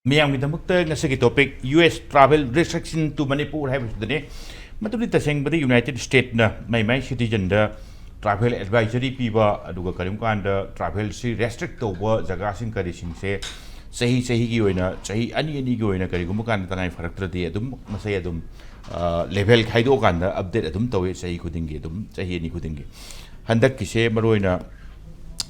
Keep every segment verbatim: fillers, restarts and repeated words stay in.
ꯃꯤꯌꯥꯝꯒꯤꯗꯃꯛꯇ ꯉꯁꯤꯒꯤ topic, U S travel restriction to Manipur ꯍꯥꯏꯕꯁꯤꯗꯅꯤ꯫ ꯃꯗꯨꯗꯤ ꯇꯁꯦꯡꯕꯗꯤ United States ꯅ ꯃꯥꯏ ꯃꯥꯏ citizen ꯗ travel advisory ꯄꯤꯕ, ꯑꯗꯨꯒ ꯀꯔꯤꯒꯨꯝꯕ ꯀꯥꯟꯗ travel ꯁꯤ restrict ꯇꯧꯕ ꯖꯒꯥꯁꯤꯡ ꯀꯔꯤꯁꯤꯡꯁꯦ ꯆꯍꯤ ꯆꯍꯤꯒꯤ ꯑꯣꯏꯅ, ꯆꯍꯤ ꯑꯅꯤ ꯑꯅꯤꯒꯤ ꯑꯣꯏꯅ ꯀꯔꯤꯒꯨꯝꯕ ꯀꯥꯟꯗ ꯇꯉꯥꯏ ꯐꯔꯛꯇ꯭ꯔꯗꯤ ꯑꯗꯨꯝ ꯃꯁꯤ ꯑꯗꯨꯝ, ꯑ, level ꯈꯥꯏꯗꯣꯛꯑꯀꯥꯟꯗ update ꯑꯗꯨꯝ ꯇꯧꯋꯤ, ꯆꯍꯤ ꯈꯨꯗꯤꯡꯒꯤ ꯑꯗꯨꯝ, ꯆꯍꯤ ꯑꯅꯤ ꯈꯨꯗꯤꯡꯒꯤ꯫ ꯍꯟꯗꯛꯀꯤꯁꯦ ꯃꯔꯨꯑꯣꯏꯅ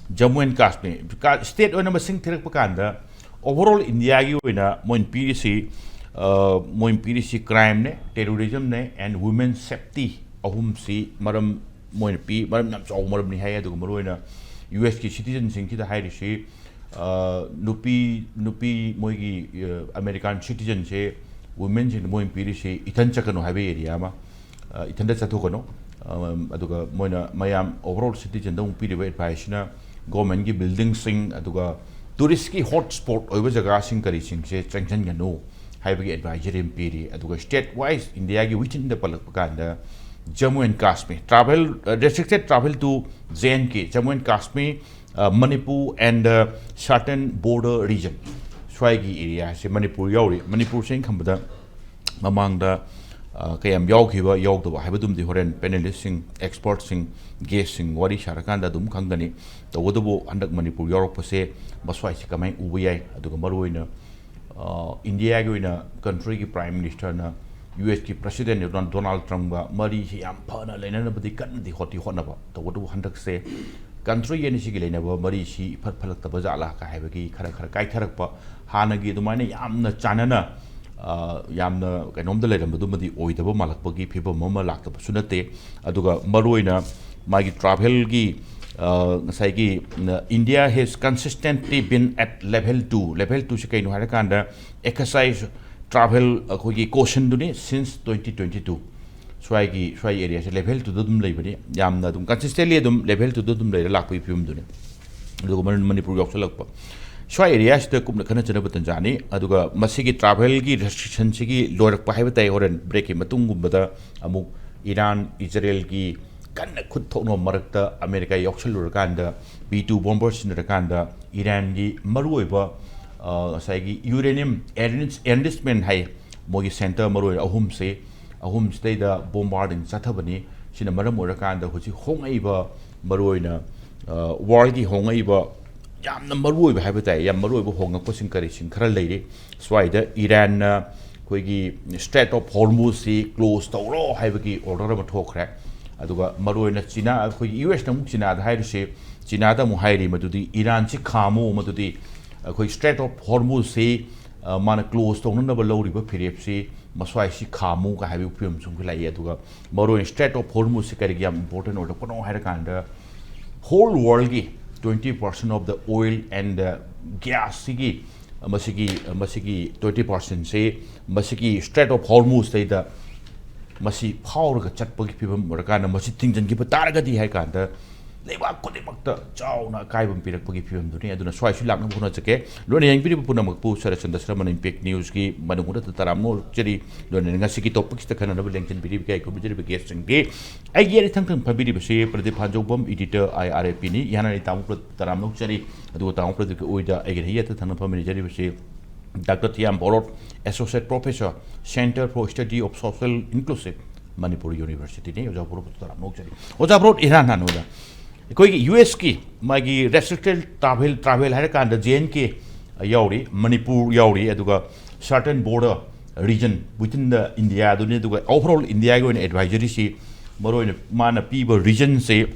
Jammu and Kashmir, ka-, state ꯑꯣꯏꯅ ꯃꯁꯤꯡ ꯊꯤꯔꯛꯄ ꯀꯥꯟꯗ, overall India ꯒꯤ ꯑꯣꯏꯅ ꯃꯣꯏꯅ ꯄꯤꯔꯤꯁꯤ, ꯑ, ꯃꯣꯏꯅ ꯄꯤꯔꯤꯁꯤ crime ꯅꯦ, terrorism ꯅꯦ, and women safety, ꯑꯍꯨꯝꯁꯤ ꯃꯔꯝ ꯃꯣꯏꯅ ꯄꯤ, ꯃꯔꯝ ꯌꯥꯝ ꯆꯥꯎꯕ ꯃꯔꯝꯅꯤ ꯍꯥꯏ꯫ ꯑꯗꯨꯒ ꯃꯔꯨꯑꯣꯏꯅ U S ꯀꯤ citizen ꯁꯤꯡꯁꯤꯗ ꯍꯥꯏꯔꯤꯁꯤ, ꯑ, ꯅꯨꯄꯤ, ꯅꯨꯄꯤ ꯃꯣꯏꯒꯤ, ꯑ, American citizen ꯁꯦ, women ꯁꯤꯡꯗ ꯃꯣꯏꯅ ꯄꯤꯔꯤꯁꯤ ꯏꯊꯟ ꯆꯠꯀꯅꯨ ꯍꯥꯏꯕ area ꯑꯃ, ꯑ, ꯏꯊꯟꯗ ꯆꯠꯊꯣꯛꯀꯅꯨ꯫ ꯑ, ꯑꯗꯨꯒ ꯃꯣꯏꯅ ꯃꯌꯥꯝ overall citizen ꯗ ꯑꯃꯨꯛ ꯄꯤꯔꯤꯕ advice ꯁꯤꯅ government ꯀꯤ building ꯁꯤꯡ, ꯑꯗꯨꯒ tourist ꯀꯤ hot spot ꯑꯣꯏꯕ ꯖꯒꯥꯁꯤꯡ ꯀꯔꯤꯁꯤꯡꯁꯦ ꯆꯪꯁꯤꯟꯒꯅꯨ ꯍꯥꯏꯕꯒꯤ advisory ꯑꯃ ꯄꯤꯔꯤ꯫ ꯑꯗꯨꯒ state wise India ꯒꯤ within ꯗ ꯄꯜꯂꯛꯄ ꯀꯥꯟꯗ, Jammu and Kashmir travel, ꯑ, restricted travel to J and K, Jammu and Kashmir, ꯑ, Manipur and, ꯑ, certain border region, ꯁ꯭ꯋꯥꯏꯒꯤ area ꯁꯦ ꯃꯅꯤꯄꯨꯔ ꯌꯥꯎꯔꯤ꯫ ꯃꯅꯤꯄꯨꯔꯁꯦ ꯑꯩꯅ ꯈꯟꯕꯗ ꯃꯃꯥꯡꯗ, ꯑ, ꯀꯌꯥꯝ ꯌꯥꯎꯈꯤꯕ ꯌꯥꯎꯗꯕ ꯍꯥꯏꯕꯗꯨꯃꯗꯤ ꯍꯣꯔꯦꯟ panelist ꯁꯤꯡ, expert ꯁꯤꯡ, guest ꯁꯤꯡ ꯋꯥꯔꯤ ꯁꯥꯔꯀꯥꯟꯗ ꯑꯗꯨꯝ ꯈꯪꯒꯅꯤ꯫ ꯇꯧꯕꯇꯕꯨ ꯍꯟꯗꯛ ꯃꯅꯤꯄꯨꯔ ꯌꯥꯎꯔꯛꯄꯁꯦ ꯃꯁ꯭ꯋꯥꯏꯁꯦ ꯀꯃꯥꯏꯅ ꯎꯕ ꯌꯥꯏ, ꯑꯗꯨꯒ ꯃꯔꯨꯑꯣꯏꯅ, ꯑ, India ꯒꯤ ꯑꯣꯏꯅ country ꯒꯤ Prime Minister ꯅ U S ꯀꯤ President Donald Trump ꯀ ꯃꯔꯤꯁꯤ ꯌꯥꯝ ꯐꯅ ꯂꯩꯅꯅꯕꯗꯤ ꯀꯟꯅꯗꯤ ꯍꯣꯠꯇꯤ ꯍꯣꯠꯅꯕ, ꯇꯧꯕꯇꯕꯨ ꯍꯟꯗꯛꯁꯦ country ꯑꯅꯤꯁꯤꯒꯤ ꯂꯩꯅꯕ ꯃꯔꯤꯁꯤ ꯏꯐꯠ ꯐꯠꯂꯛꯇꯕ ꯖꯥꯠꯂꯥ ꯀ ꯍꯥꯏꯕꯒꯤ ꯈꯔ ꯈꯔ ꯀꯥꯏꯊꯔꯛꯄ, ꯍꯥꯟꯅꯒꯤ ꯑꯗꯨꯃꯥꯏꯅ ꯌꯥꯝꯅ ꯆꯥꯟꯅꯅ, ꯑ, ꯌꯥꯝꯅ ꯀꯩꯅꯣꯝꯗ ꯂꯩꯔꯝꯕꯗꯨꯃꯗꯤ ꯑꯣꯏꯗꯕ ꯃꯥꯜꯂꯛꯄꯒꯤ ꯐꯤꯕꯝ ꯑꯃ ꯂꯥꯛꯇꯕꯁꯨ ꯅꯠꯇꯦ꯫ ꯑꯗꯨꯒ ꯃꯔꯨꯑꯣꯏꯅ ꯃꯥꯒꯤ travel ꯒꯤ, ꯑ, ꯉꯁꯥꯏꯒꯤ, ꯅ, India has consistently been at level two꯫ Level two ꯁꯤ ꯀꯩꯅꯣ ꯍꯥꯏꯔꯀꯥꯟꯗ, excise travel ꯑꯩꯈꯣꯏꯒꯤ caution ꯗꯨꯅꯤ, since twenty twenty two꯫ ꯁ꯭ꯋꯥꯏꯒꯤ, ꯁ꯭ꯋꯥꯏ area ꯁꯦ level two ꯗ ꯑꯗꯨꯝ ꯂꯩꯕꯅꯤ, ꯌꯥꯝꯅ ꯑꯗꯨꯝ consistently ꯑꯗꯨꯝ level two ꯗ ꯑꯗꯨꯝ ꯂꯩꯔ ꯂꯥꯛꯄꯒꯤ ꯐꯤꯕꯝꯗꯨꯅꯤ꯫ ꯑꯗꯨꯒ ꯃꯅꯤ-, ꯃꯅꯤꯄꯨꯔ ꯌꯥꯎꯁꯜꯂꯛꯄ꯫ ꯁ꯭ꯋꯥꯏ area ꯁꯤꯗ ꯀꯨꯞꯅ ꯈꯟꯅ ꯆꯠꯅꯕ ꯇꯟꯖꯥꯅꯤ꯫ ꯑꯗꯨꯒ ꯃꯁꯤꯒꯤ travel ꯒꯤ restriction ꯁꯤꯒꯤ ꯂꯣꯏꯔꯛꯄ ꯍꯥꯏꯕ ꯇꯥꯏ, ꯍꯣꯔꯦꯟ break ꯀꯤ ꯃꯇꯨꯡꯒꯨꯝꯕꯗ ꯑꯃꯨꯛ ꯏꯔꯥꯟ, ꯏꯖꯔꯦꯜꯒꯤ ꯀꯟꯅ ꯈꯨꯠ ꯊꯣꯛꯅꯕ ꯃꯔꯛꯇ ꯑꯃꯦꯔꯤꯀꯥ ꯌꯥꯎꯁꯜꯂꯨꯔꯀꯥꯟꯗ, B two bomber ꯁꯤꯖꯤꯟꯅꯔꯀꯥꯟꯗ ꯏꯔꯥꯟꯒꯤ ꯃꯔꯨꯑꯣꯏꯕ, ꯑ, ꯉꯁꯥꯏꯒꯤ uranium enrich- enrichment ꯍꯥꯏ, ꯃꯣꯏꯒꯤ center ꯃꯔꯨ ꯑꯣꯏꯅ ꯑꯍꯨꯝꯁꯦ, ꯑꯍꯨꯝꯁꯤꯗꯩꯗ bombarding ꯆꯠꯊꯕꯅꯤ꯫ ꯁꯤꯅ ꯃꯔꯝ ꯑꯣꯏꯔꯀꯥꯟꯗ ꯍꯧꯖꯤꯛ ꯍꯣꯡꯉꯛꯏꯕ ꯃꯔꯨ ꯑꯣꯏꯅ, ꯑ, worldꯒꯤ ꯍꯣꯡꯉꯛꯏꯕ ꯌꯥꯝꯅ ꯃꯔꯨ ꯑꯣꯏꯕ ꯍꯥꯏꯕ ꯇꯥꯏ, ꯌꯥꯝ ꯃꯔꯨ ꯑꯣꯏꯕ ꯍꯣꯡꯉꯛꯄꯁꯤꯡ ꯀꯔꯤꯁꯤꯡ ꯈꯔ ꯂꯩꯔꯤ꯫ ꯁ꯭ꯋꯥꯏꯗ ꯏꯔꯥꯟꯅ ꯑꯩꯈꯣꯏꯒꯤ Strait of Hormuzꯁꯤ close ꯇꯧꯔꯣ ꯍꯥꯏꯕꯒꯤ order ꯑꯃ ꯊꯣꯛꯈ꯭ꯔꯦ꯫ ꯑꯗꯨꯒ ꯃꯔꯨ ꯑꯣꯏꯅ ꯆꯤꯅꯥ, ꯑꯩꯈꯣꯏꯒꯤ ꯌꯨ ꯑꯦꯁꯅ ꯑꯃꯨꯛ ꯆꯤꯅꯥꯗ ꯍꯥꯏꯔꯤꯁꯤ, ꯆꯤꯅꯥꯗ ꯑꯃꯨꯛ ꯍꯥꯏꯔꯤ ꯃꯗꯨꯗꯤ ꯏꯔꯥꯟꯁꯤ ꯈꯥꯝꯃꯨ, ꯃꯗꯨꯗꯤ ꯑꯩꯈꯣꯏ Strait of Hormuzꯁꯤ, ꯑ, ꯃꯥꯅ close ꯇꯧꯅꯅꯕ ꯂꯧꯔꯤꯕ ꯐꯤꯔꯦꯞꯁꯤ ꯃꯁ꯭ꯋꯥꯏꯁꯤ ꯈꯥꯝꯃꯨ ꯀ ꯍꯥꯏꯕꯒꯤ ꯐꯤꯕꯝꯁꯨ ꯑꯃꯨꯛ ꯂꯥꯛꯏ꯫ ꯑꯗꯨꯒ ꯃꯔꯨ ꯑꯣꯏꯅ Strait of Hormuzꯁꯤ ꯀꯔꯤꯒꯤ ꯌꯥꯝ important ꯑꯣꯏꯔꯛꯄꯅꯣ ꯍꯥꯏꯔꯀꯥꯟꯗ, whole worldꯒꯤ twenty percent of the oil and the gasꯁꯤꯒꯤ, ꯃꯁꯤꯒꯤ, ꯃꯁꯤꯒꯤ twenty percentꯁꯤ ꯃꯁꯤꯒꯤ Strait of Hormuzꯇꯩꯗ ꯃꯁꯤ ꯐꯥꯎꯔꯒ ꯆꯠꯄꯒꯤ ꯐꯤꯕꯝ ꯑꯣꯏꯔꯀꯥꯟꯗ, ꯃꯁꯤ ꯊꯤꯡꯖꯤꯟꯈꯤꯕ ꯇꯥꯔꯒꯗꯤ ꯍꯥꯏ ꯀꯥꯟꯗ, ꯂꯩꯕꯥꯛ ꯈꯨꯗꯤꯡꯃꯛꯇ ꯆꯥꯎꯅ ꯑꯀꯥꯏꯕ ꯑꯃ ꯄꯤꯔꯛꯄꯒꯤ ꯐꯤꯕꯝꯗꯨꯅꯤ꯫ ꯑꯗꯨꯅ ꯁ꯭ꯋꯥꯏꯁꯨ ꯂꯥꯛꯅꯕ ꯍꯣꯠꯅꯖꯒꯦ꯫ ꯂꯣꯏꯅ ꯌꯦꯡꯕꯤꯔꯤꯕ ꯄꯨꯝꯅꯃꯛꯄꯨ ꯁꯔꯠꯆꯟꯗ꯭ꯔ ꯁꯔꯃꯅ Impact Newsꯀꯤ ꯃꯅꯨꯡ ꯍꯨꯠꯅ ꯇꯔꯥꯝꯅ ꯑꯣꯛꯆꯔꯤ꯫ ꯂꯣꯏꯅ ꯉꯁꯤꯒꯤ topicꯁꯤꯗ ꯈꯟꯅꯅꯕ ꯂꯦꯡꯁꯤꯟꯕꯤꯔꯤꯕ ꯏꯀꯥꯏ ꯈꯨꯝꯅꯖꯔꯤꯕ guestꯁꯤꯡꯗꯤ, ꯑꯩꯒꯤ ꯑꯔꯤꯊꯪꯊꯪ ꯐꯝꯕꯤꯔꯤꯕꯁꯤ ꯄ꯭ꯔꯗꯤꯞ ꯍꯥꯟꯖꯧꯕꯝ, editor, IRAPꯅꯤ꯫ ꯏꯍꯥꯟ ꯑꯅꯤ ꯇꯥꯃꯣ ꯄ꯭ꯔꯗꯤꯞ ꯇꯔꯥꯝꯅ ꯑꯣꯛꯆꯔꯤ꯫ ꯑꯗꯨꯒ ꯇꯥꯃꯣ ꯄ꯭ꯔꯗꯤꯞꯀꯤ ꯑꯣꯏꯗ ꯑꯩꯒꯤ ꯌꯦꯠꯇ ꯊꯪꯅ ꯐꯝꯃꯤꯟꯅꯖꯔꯤꯕꯁꯤ doctor Thiyam Bharat, Associate Professor, Centre for Study of Social Inclusive, Manipur ꯌꯨꯅꯤꯚꯔꯁꯤꯇꯤꯅꯤ꯫ ꯑꯣꯖꯥ ꯕꯣꯔꯣꯠ ꯇꯔꯥꯝꯅ ꯑꯣꯛꯆꯔꯤ꯫ ꯑꯣꯖꯥ ꯕꯣꯔꯣꯠ, ꯏꯍꯥꯟ ꯍꯥꯟꯅ ꯑꯣꯖꯥ, ꯑꯩꯈꯣꯏꯒꯤ ꯌꯨ ꯑꯦꯁꯀꯤ ꯃꯥꯒꯤ restricted travel, travel ꯍꯥꯏꯔꯀꯥꯟꯗ J and K ꯌꯥꯎꯔꯤ, ꯃꯅꯤꯄꯨꯔ ꯌꯥꯎꯔꯤ, ꯑꯗꯨꯒ certain border region within the India ꯑꯗꯨꯅꯤ꯫ ꯑꯗꯨꯒ overall Indiaꯒꯤ ꯑꯣꯏꯅ advisoryꯁꯤ ꯃꯔꯨꯑꯣꯏꯅ ꯃꯥꯅ ꯄꯤꯕ regionꯁꯤ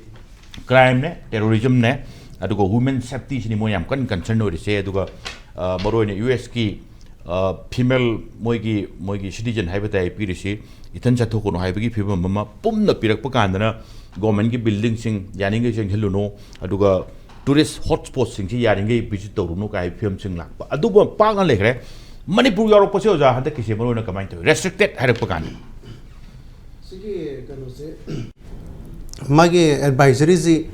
crimeꯅꯦ, terrorismꯅꯦ, ꯑꯗꯨꯒ women safetyꯁꯤꯅꯤ ꯃꯣꯏ ꯌꯥꯝ ꯀꯟꯅ concern ꯑꯣꯏꯔꯤꯁꯦ꯫ ꯑꯗꯨꯒ, ꯑ, ꯃꯔꯨꯑꯣꯏꯅ ꯌꯨ ꯑꯦꯁꯀꯤ, ꯑ, female ꯃꯣꯏꯒꯤ, ꯃꯣꯏꯒꯤ citizen ꯍꯥꯏꯕ ꯇꯥꯏ ꯄꯤꯔꯤꯁꯤ, ꯏꯊꯟ ꯆꯠꯊꯣꯛꯀꯅꯨ ꯍꯥꯏꯕꯒꯤ ꯐꯤꯕꯝ ꯑꯃ ꯄꯨꯝꯅ ꯄꯤꯔꯛꯄ ꯀꯥꯟꯗꯅ governmentꯀꯤ buildingꯁꯤꯡ ꯌꯥꯔꯤꯉꯩ ꯆꯪꯁꯤꯜꯂꯨꯅꯨ, ꯑꯗꯨꯒ tourist hotspotꯁꯤꯡꯁꯤ ꯌꯥꯔꯤꯉꯩ visit ꯇꯧꯔꯨꯅꯨ ꯀꯥꯏ ꯐꯤꯕꯝꯁꯤꯡ ꯂꯥꯛꯄ ꯑꯗꯨꯒ ꯄꯥꯛꯅ ꯂꯩꯈ꯭ꯔꯦ꯫ ꯃꯅꯤꯄꯨꯔ ꯌꯥꯎꯔꯛꯄꯁꯦ ꯑꯣꯖꯥ, ꯍꯟꯗꯛꯀꯤꯁꯦ ꯃꯔꯨꯑꯣꯏꯅ ꯀꯃꯥꯏꯅ ꯇꯧꯏ? Restricted ꯍꯥꯏꯔꯛꯄ ꯀꯥꯟꯗ꯫ ꯁꯤꯒꯤ ꯀꯩꯅꯣꯁꯦ, ꯃꯥꯒꯤ advisoryꯁꯤ,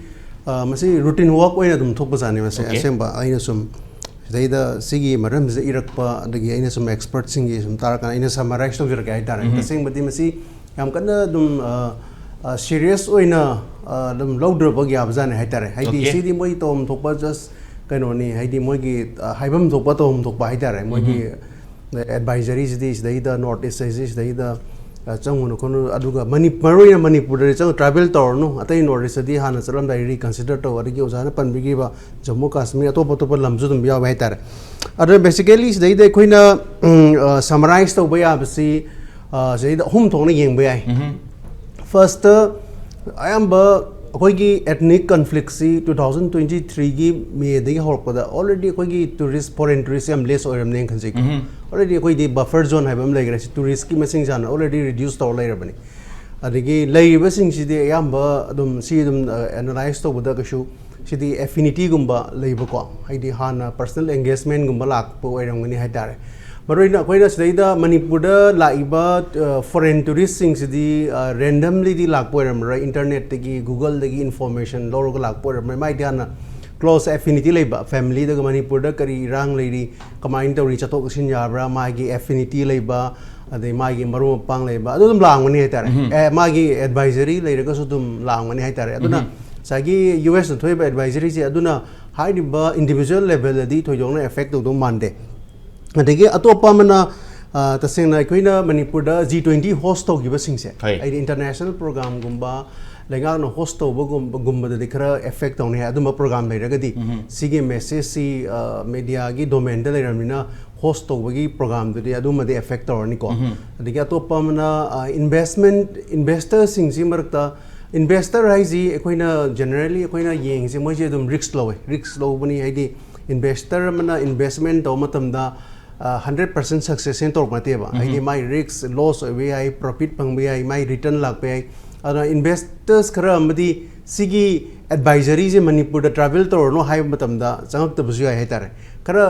ꯑ, ꯃꯁꯤ routine work ꯑꯣꯏꯅ ꯑꯗꯨꯝ ꯊꯣꯛꯄꯖꯥꯠꯅꯤ ꯃꯁꯦ꯫ Okay. ꯑꯁꯦꯡꯕ ꯑꯩꯅ ꯁꯨꯝ ꯁꯤꯗꯩꯗ ꯁꯤꯒꯤ ꯃꯔꯝꯁꯤꯗ ꯏꯔꯛꯄ, ꯑꯗꯒꯤ ꯑꯩꯅ ꯁꯨꯝ expertꯁꯤꯡꯒꯤ ꯁꯨꯝ ꯇꯥꯔꯀꯥꯟꯗ ꯑꯩꯅ summarize ꯇꯧꯖꯔꯛꯀꯦ ꯍꯥꯏꯇꯥꯔꯦ꯫ ꯎꯝ꯫ ꯇꯁꯦꯡꯕꯗꯤ ꯃꯁꯤ ꯌꯥꯝ ꯀꯟꯅ ꯑꯗꯨꯝ, ꯑ, ꯑ, serious ꯑꯣꯏꯅ, ꯑ, ꯑꯗꯨꯝ ꯂꯧꯗ꯭ꯔꯕ ꯌꯥꯕꯖꯥꯠꯅꯤ ꯍꯥꯏꯇꯥꯔꯦ꯫ ꯍꯥꯏꯗꯤ Okay. ꯁꯤꯗꯤ ꯃꯣꯏ ꯇꯧꯐꯝ ꯊꯣꯛꯄ just ꯀꯩꯅꯣꯅꯤ, ꯍꯥꯏꯗꯤ ꯃꯣꯏꯒꯤ ꯑ, ꯍꯥꯏꯐꯝ ꯊꯣꯛꯄ ꯇꯧꯐꯝ ꯊꯣꯛꯄ ꯍꯥꯏꯇꯥꯔꯦ, ꯃꯣꯏꯒꯤ ꯑꯦꯗꯚꯥꯏꯖꯔꯤꯁꯤꯗꯤ ꯁꯤꯗꯩꯗ ꯅꯣꯔꯠ ꯏꯁ ꯍꯥꯏꯁꯤ ꯁꯤꯗꯩꯗ ꯑ, ꯆꯪꯉꯨꯅꯨ ꯈꯣꯠꯅꯨ, ꯑꯗꯨꯒ ꯃꯅꯤ- ꯃꯔꯨ ꯑꯣꯏꯅ ꯃꯅꯤꯄꯨꯔꯗꯗꯤ ꯆꯪꯉꯨ, ꯇ꯭ꯔꯥꯚꯦꯜ ꯇꯧꯔꯅꯨ, ꯑꯇꯩ ꯅꯣꯔꯠ ꯏꯁꯇꯗꯤ ꯍꯥꯟꯅ ꯆꯠꯂꯝꯗꯥꯏ ꯔꯤꯀꯟꯁꯤꯗꯔ ꯇꯧ, ꯑꯗꯒꯤ ꯑꯣꯖꯥꯅ ꯄꯟꯕꯤꯈꯤꯕ ꯖꯝꯃꯨ ꯀꯥꯁꯃꯤꯔ, ꯑꯇꯣꯞ ꯑꯇꯣꯞꯄ ꯂꯝꯁꯨ ꯑꯗꯨꯝ ꯌꯥꯎꯋꯦ ꯍꯥꯏꯇꯥꯔꯦ꯫ ꯑꯗꯨꯅ ꯕꯦꯁꯤꯀꯦꯂꯤ ꯁꯤꯗꯩꯗ ꯑꯩꯈꯣꯏꯅ ꯁꯃꯔꯥꯏꯁ ꯇꯧꯕ ꯌꯥꯕꯁꯤ ꯑ, ꯁꯤꯗꯩꯗ ꯑꯍꯨꯝ ꯊꯣꯛꯅ ꯌꯦꯡꯕ ꯌꯥꯏ꯫ ꯐꯥꯔꯁꯇ ꯑꯌꯥꯝꯕ ꯑꯩꯈꯣꯏꯒꯤ ꯑꯦꯊꯅꯤꯛ ꯀꯟꯐ꯭ꯂꯤꯛꯁꯤ ꯇꯨ ꯊꯥꯎꯖꯟ ꯇ꯭ꯋꯦꯟꯇꯤ ꯊ꯭ꯔꯤꯒꯤ ꯃꯦꯗꯒꯤ ꯍꯧꯔꯛꯄꯗ ꯑꯣꯜꯔꯦꯗꯤ ꯑꯩꯈꯣꯏꯒꯤ ꯇꯨꯔꯤꯁ, ꯐꯣꯔꯦꯟ ꯇꯨꯔꯤꯁ ꯌꯥꯝ ꯂꯦꯁ ꯑꯣꯏꯔꯝꯅꯦꯅ ꯈꯟꯖꯩꯀꯣ꯫ ꯑꯣꯜꯔꯦꯗꯤ ꯑꯩꯈꯣꯏꯗꯤ ꯕꯐꯔ ꯖꯣꯟ ꯍꯥꯏꯕ ꯑꯃ ꯂꯩꯈ꯭ꯔꯦ, ꯁꯤ ꯇꯨꯔꯤꯁꯀꯤ ꯃꯁꯤꯡꯁꯦ ꯍꯥꯟꯅ ꯑꯣꯜꯔꯦꯗꯤ ꯔꯤꯗ꯭ꯌꯨꯁ ꯇꯧꯔ ꯂꯩꯔꯕꯅꯤ꯫ ꯑꯗꯒꯤ ꯂꯩꯔꯤꯕꯁꯤꯡꯁꯤꯗꯤ ꯑꯌꯥꯝꯕ ꯑꯗꯨꯝ ꯁꯤ ꯑꯗꯨꯝ ꯑꯦꯅꯥꯂꯥꯏꯁ ꯇꯧꯕꯗ ꯀꯩꯁꯨ ꯁꯤꯗꯤ ꯑꯦꯐꯤꯅꯤꯇꯤꯒꯨꯝꯕ ꯂꯩꯕꯀꯣ, ꯍꯥꯏꯗꯤ ꯍꯥꯟꯅ ꯄꯔꯁꯅꯦꯜ ꯑꯦꯡꯒꯦꯖꯃꯦꯟꯒꯨꯝꯕ ꯂꯥꯛꯄ ꯑꯣꯏꯔꯝꯒꯅꯤ ꯍꯥꯏꯇꯥꯔꯦ꯫ ꯃꯔꯨꯑꯣꯏꯅ ꯑꯩꯈꯣꯏꯅ ꯁꯤꯗꯩꯗ ꯃꯅꯤꯄꯨꯔꯗ ꯂꯥꯛꯏꯕ ꯐꯣꯔꯦꯟ ꯇꯨꯔꯤꯁꯁꯤꯡꯁꯤꯗꯤ ꯔꯦꯟꯗꯝꯂꯤꯗꯤ ꯂꯥꯛꯄ ꯑꯣꯏꯔꯝꯃꯔꯣꯏ, ꯏꯟꯇꯔꯅꯦꯠꯇꯒꯤ, ꯒꯨꯒꯜꯗꯒꯤ ꯏꯟꯐꯣꯔꯃꯦꯁꯟ ꯂꯧꯔꯒ ꯂꯥꯛꯄ ꯑꯣꯏꯔꯝꯃꯔꯣꯏ, ꯃꯥꯏꯗꯤ ꯍꯥꯟꯅ ꯀ꯭ꯂꯣꯁ ꯑꯦꯐꯤꯅꯤꯇꯤ ꯂꯩꯕ ꯐꯦꯃꯤꯂꯤꯗꯒ ꯃꯅꯤꯄꯨꯔꯗ ꯀꯔꯤ ꯏꯔꯥꯡ ꯂꯩꯔꯤ, ꯀꯃꯥꯏꯅ ꯇꯧꯔꯤ, ꯆꯠꯊꯣꯛ ꯆꯠꯁꯤꯟ ꯌꯥꯕ꯭ꯔꯥ, ꯃꯥꯒꯤ ꯑꯦꯐꯤꯅꯤꯇꯤ ꯂꯩꯕ, ꯑꯗꯩ ꯃꯥꯒꯤ ꯃꯔꯨꯞ ꯃꯄꯥꯡ ꯂꯩꯕ, ꯑꯗꯨ ꯑꯗꯨꯝ ꯂꯥꯛꯑꯝꯒꯅꯤ ꯍꯥꯏꯇꯥꯔꯦ꯫ ꯑꯦ, ꯃꯥꯒꯤ ꯑꯦꯗꯚꯥꯏꯖꯔꯤ ꯂꯩꯔꯒꯁꯨ ꯑꯗꯨꯝ ꯂꯥꯛꯑꯝꯒꯅꯤ ꯍꯥꯏꯇꯥꯔꯦ꯫ ꯑꯗꯨꯅ ꯉꯁꯥꯏꯒꯤ ꯌꯨ ꯑꯦꯁꯅ ꯊꯣꯛꯏꯕ ꯑꯦꯗꯚꯥꯏꯖꯔꯤꯁꯦ ꯑꯗꯨꯅ ꯍꯥꯏꯔꯤꯕ ꯏꯟꯗꯤꯚꯤꯖꯨꯋꯦꯜ ꯂꯦꯚꯦꯜꯗꯗꯤ ꯊꯣꯏꯗꯣꯛꯅ ꯑꯦꯐꯦꯛ ꯇꯧꯗꯧ ꯃꯥꯟꯗꯦ꯫ ꯑꯗꯒꯤ ꯑꯇꯣꯞꯄ ꯑꯃꯅ ꯑ, ꯇꯁꯦꯡꯅ ꯑꯩꯈꯣꯏꯅ ꯃꯅꯤꯄꯨꯔꯗ ꯖꯤ ꯇ꯭ꯋꯦꯟꯇꯤ ꯍꯣꯁ ꯇꯧꯈꯤꯕꯁꯤꯡꯁꯦ, ꯍꯣꯏ꯫ ꯍꯥꯏꯗꯤ ꯏꯟꯇꯔꯅꯦꯁꯅꯦꯜ ꯄ꯭ꯔꯣꯒ꯭ꯔꯥꯝꯒꯨꯝꯕ, ꯂꯩꯉꯥꯛꯅ ꯍꯣꯁ ꯇꯧꯕꯒꯨꯝꯕ ꯒꯨꯝꯕꯗꯗꯤ ꯈꯔ ꯑꯦꯐꯦꯛ ꯇꯧꯅꯤ ꯍꯥꯏ꯫ ꯑꯗꯨꯝꯕ ꯄ꯭ꯔꯣꯒ꯭ꯔꯥꯝ ꯂꯩꯔꯒꯗꯤ ꯁꯤꯒꯤ ꯃꯦꯁꯦꯖꯁꯤ ꯃꯦꯗꯤꯌꯥꯒꯤ ꯗꯣꯃꯦꯟꯗ ꯂꯩꯔꯕꯅꯤꯅ ꯍꯣꯁ ꯇꯧꯕꯒꯤ ꯄ꯭ꯔꯣꯒ꯭ꯔꯥꯝꯗꯨꯗꯤ ꯑꯗꯨꯃꯗꯤ ꯑꯦꯐꯦꯛ ꯇꯧꯔꯅꯤꯀꯣ꯫ ꯑꯗꯒꯤ ꯑꯇꯣꯞꯄ ꯑꯃꯅ ꯏꯟꯚꯦꯁꯃꯦꯟ, ꯏꯟꯚꯦꯁꯇꯔꯁꯤꯡꯁꯤ ꯃꯔꯛꯇ, ꯏꯟꯚꯦꯁꯇꯔ ꯍꯥꯏꯁꯤ ꯑꯩꯈꯣꯏꯅ ꯖꯦꯅꯔꯦꯂꯤ ꯑꯩꯈꯣꯏꯅ ꯌꯦꯡꯉꯤꯁꯦ ꯃꯣꯏꯁꯦ ꯑꯗꯨꯝ ꯔꯤꯁꯛ ꯂꯧꯋꯦ꯫ ꯔꯤꯁꯛ ꯂꯧꯕꯅꯤ ꯍꯥꯏꯗꯤ ꯏꯟꯚꯦꯁꯇꯔ ꯑꯃꯅ ꯏꯟꯚꯦꯁꯃꯦꯟ ꯇꯧꯕ ꯃꯇꯝꯗ ꯍꯟꯗ꯭ꯔꯦꯠ ꯄꯥꯔꯁꯦꯟ ꯁꯛꯁꯦꯁ ꯍꯥꯏꯅ ꯇꯧꯔꯛꯄ ꯅꯠꯇꯦꯕ꯫ ꯍꯥꯏꯗꯤ ꯃꯥꯏ ꯔꯤꯁꯛ ꯂꯣꯁ ꯑꯣꯏꯕ ꯌꯥꯏ, ꯄ꯭ꯔꯣꯐꯤꯠ ꯐꯪꯕ ꯌꯥꯏ, ꯃꯥꯏ ꯔꯤꯇꯔꯟ ꯂꯥꯛꯄ ꯌꯥꯏ꯫ ꯑꯗꯨꯅ ꯏꯟꯚꯦꯁꯇꯔꯁ ꯈꯔ ꯑꯃꯗꯤ ꯁꯤꯒꯤ ꯑꯦꯗꯚꯥꯏꯖꯔꯤꯁꯦ ꯃꯅꯤꯄꯨꯔꯗ ꯇ꯭ꯔꯥꯚꯦꯜ ꯇꯧꯔꯅꯨ ꯍꯥꯏꯕ ꯃꯇꯝꯗ ꯆꯪꯉꯛꯇꯕꯁꯨ ꯌꯥꯏ ꯍꯥꯏꯇꯥꯔꯦ꯫ ꯈꯔ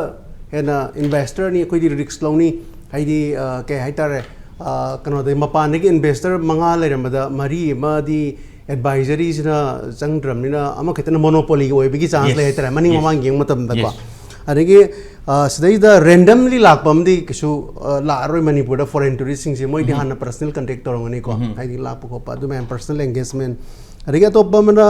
ꯍꯦꯟꯅ ꯏꯟꯚꯦꯁꯇꯔꯅꯤ, ꯑꯩꯈꯣꯏꯗꯤ ꯔꯤꯁꯛ ꯂꯧꯅꯤ, ꯍꯥꯏꯗꯤ ꯑ, ꯀꯩ ꯍꯥꯏꯇꯥꯔꯦ, ꯑ, ꯀꯩꯅꯣꯗ ꯃꯄꯥꯟꯗꯒꯤ ꯏꯟꯚꯦꯁꯇꯔ ꯃꯉꯥ ꯂꯩꯔꯝꯕꯗ ꯃꯔꯤ ꯑꯃꯗꯤ ꯑꯦꯗꯚꯥꯏꯖꯔꯤꯁꯤꯅ ꯆꯪꯗ꯭ꯔꯕꯅꯤꯅ ꯑꯃꯈꯛꯇꯅ ꯃꯣꯅꯣꯄꯣꯂꯤꯒꯤ ꯑꯣꯏꯕꯒꯤ ꯆꯥꯟꯁ ꯂꯩ ꯍꯥꯏꯇꯥꯔꯦ, ꯃꯅꯤꯡ ꯃꯃꯥꯡ ꯌꯦꯡꯕ ꯃꯇꯝꯗꯀꯣ꯫ ꯑꯗꯒꯤ ꯑ, ꯁꯤꯗꯩꯗ ꯔꯦꯟꯗꯝꯂꯤ ꯂꯥꯛꯄ ꯑꯃꯗꯤ ꯀꯩꯁꯨ ꯑ, ꯂꯥꯛꯑꯔꯣꯏ ꯃꯅꯤꯄꯨꯔꯗ꯫ ꯐꯣꯔꯦꯟ ꯇꯨꯔꯤꯁꯁꯤꯡꯁꯦ ꯃꯣꯏꯗꯤ ꯍꯥꯟꯅ ꯄꯔꯁꯅꯦꯜ ꯀꯟꯇꯦꯛ ꯇꯧꯔꯝꯒꯅꯤꯀꯣ, ꯍꯥꯏꯗꯤ ꯂꯥꯛꯄ ꯈꯣꯠꯄ ꯑꯗꯨ ꯃꯌꯥꯝ, ꯄꯔꯁꯅꯦꯜ ꯑꯦꯡꯒꯦꯖꯃꯦꯟ꯫ ꯑꯗꯒꯤ ꯑꯇꯣꯞꯄ ꯑꯃꯅ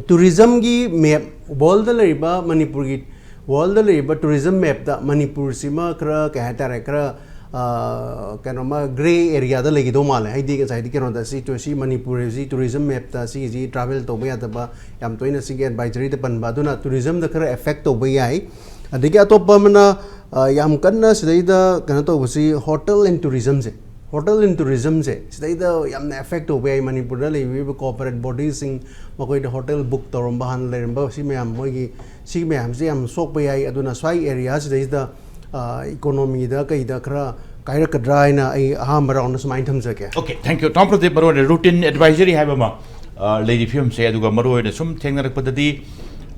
ꯇꯨꯔꯤꯖꯝꯒꯤ ꯃꯦꯞ, ꯋꯥꯔꯜꯗ ꯂꯩꯔꯤꯕ ꯃꯅꯤꯄꯨꯔꯒꯤ, ꯋꯥꯔꯜꯗ ꯂꯩꯔꯤꯕ ꯇꯨꯔꯤꯖꯝ ꯃꯦꯞꯇ ꯃꯅꯤꯄꯨꯔꯁꯤꯃ ꯈꯔ, ꯀꯩ ꯍꯥꯏꯇꯥꯔꯦ, ꯈꯔ, ꯑ, ꯀꯩꯅꯣꯃ ꯒ꯭ꯔꯦ ꯑꯦꯔꯤꯌꯥꯗ ꯂꯩꯈꯤꯗꯧ ꯃꯥꯜꯂꯦ꯫ ꯍꯥꯏꯗꯤ ꯉꯁꯥꯏꯗꯤ ꯀꯩꯅꯣꯗ ꯁꯤ ꯇꯨ-, ꯁꯤ ꯃꯅꯤꯄꯨꯔꯁꯤ ꯇꯨꯔꯤꯖꯝ ꯃꯦꯞꯇ ꯁꯤꯒꯤꯁꯤ ꯇ꯭ꯔꯥꯚꯦꯜ ꯇꯧꯕ ꯌꯥꯗꯕ ꯌꯥꯝ ꯇꯣꯏꯅ ꯁꯤꯒꯤ ꯑꯦꯗꯚꯥꯏꯖꯔꯤꯗ ꯄꯟꯕ, ꯑꯗꯨꯅ ꯇꯨꯔꯤꯖꯝꯗ ꯈꯔ ꯑꯦꯐꯦꯛ ꯇꯧꯕ ꯌꯥꯏ꯫ ꯑꯗꯒꯤ ꯑꯇꯣꯞꯄ ꯑꯃꯅ, ꯑ, ꯌꯥꯝ ꯀꯟꯅ ꯁꯤꯗꯩꯗ ꯀꯩꯅꯣ ꯇꯧꯕꯁꯤ ꯍꯣꯇꯦꯜ ꯑꯦꯟ ꯇꯨꯔꯤꯖꯝꯁꯦ꯫ ꯍꯣꯇꯦꯜ ꯑꯦꯟ ꯇꯨꯔꯤꯖꯝꯁꯦ ꯁꯤꯗꯩꯗ ꯌꯥꯝꯅ ꯑꯦꯐꯦꯛ ꯇꯧꯕ ꯌꯥꯏ꯫ ꯃꯅꯤꯄꯨꯔꯗ ꯂꯩꯕꯤꯔꯤꯕ ꯀꯣꯑꯣꯄꯔꯦꯠ ꯕꯣꯗꯤꯁꯤꯡ, ꯃꯈꯣꯏꯗ ꯍꯣꯇꯦꯜ ꯕꯨꯛ ꯇꯧꯔꯝꯕ, ꯍꯥꯟꯅ ꯂꯩꯔꯝꯕ ꯁꯤ ꯃꯌꯥꯝ, ꯃꯣꯏꯒꯤ ꯁꯤ ꯃꯌꯥꯝꯁꯦ ꯌꯥꯝ ꯁꯣꯛꯄ ꯌꯥꯏ꯫ ꯑꯗꯨꯅ ꯁ꯭ꯋꯥꯏ ꯑꯦꯔꯤꯌꯥꯁꯤꯗꯩꯁꯤꯗ, ꯑ, ꯏꯀꯣꯅꯣꯃꯤꯗ ꯀꯩꯗ ꯈꯔ ꯀꯥꯏꯔꯛꯀꯗ꯭ꯔꯥ ꯍꯥꯏꯅ ꯑꯩ ꯑꯍꯥꯟꯕ ꯔꯥꯎꯟꯗ ꯁꯨꯃꯥꯏꯅ ꯊꯝꯖꯒꯦ꯫ Okay, thank you. ꯇꯥꯃꯣ ꯄ꯭ꯔꯗꯤꯞ, ꯃꯔꯨꯑꯣꯏꯅ ꯔꯨꯇꯤꯟ ꯑꯦꯗꯚꯥꯏꯖꯔꯤ ꯍꯥꯏꯕ ꯑꯃ, ꯑ, ꯂꯩꯔꯤ ꯐꯤꯕꯝꯁꯦ, ꯑꯗꯨꯒ ꯃꯔꯨꯑꯣꯏꯅ ꯁꯨꯝ ꯊꯦꯡꯅꯔꯛꯄꯗꯗꯤ,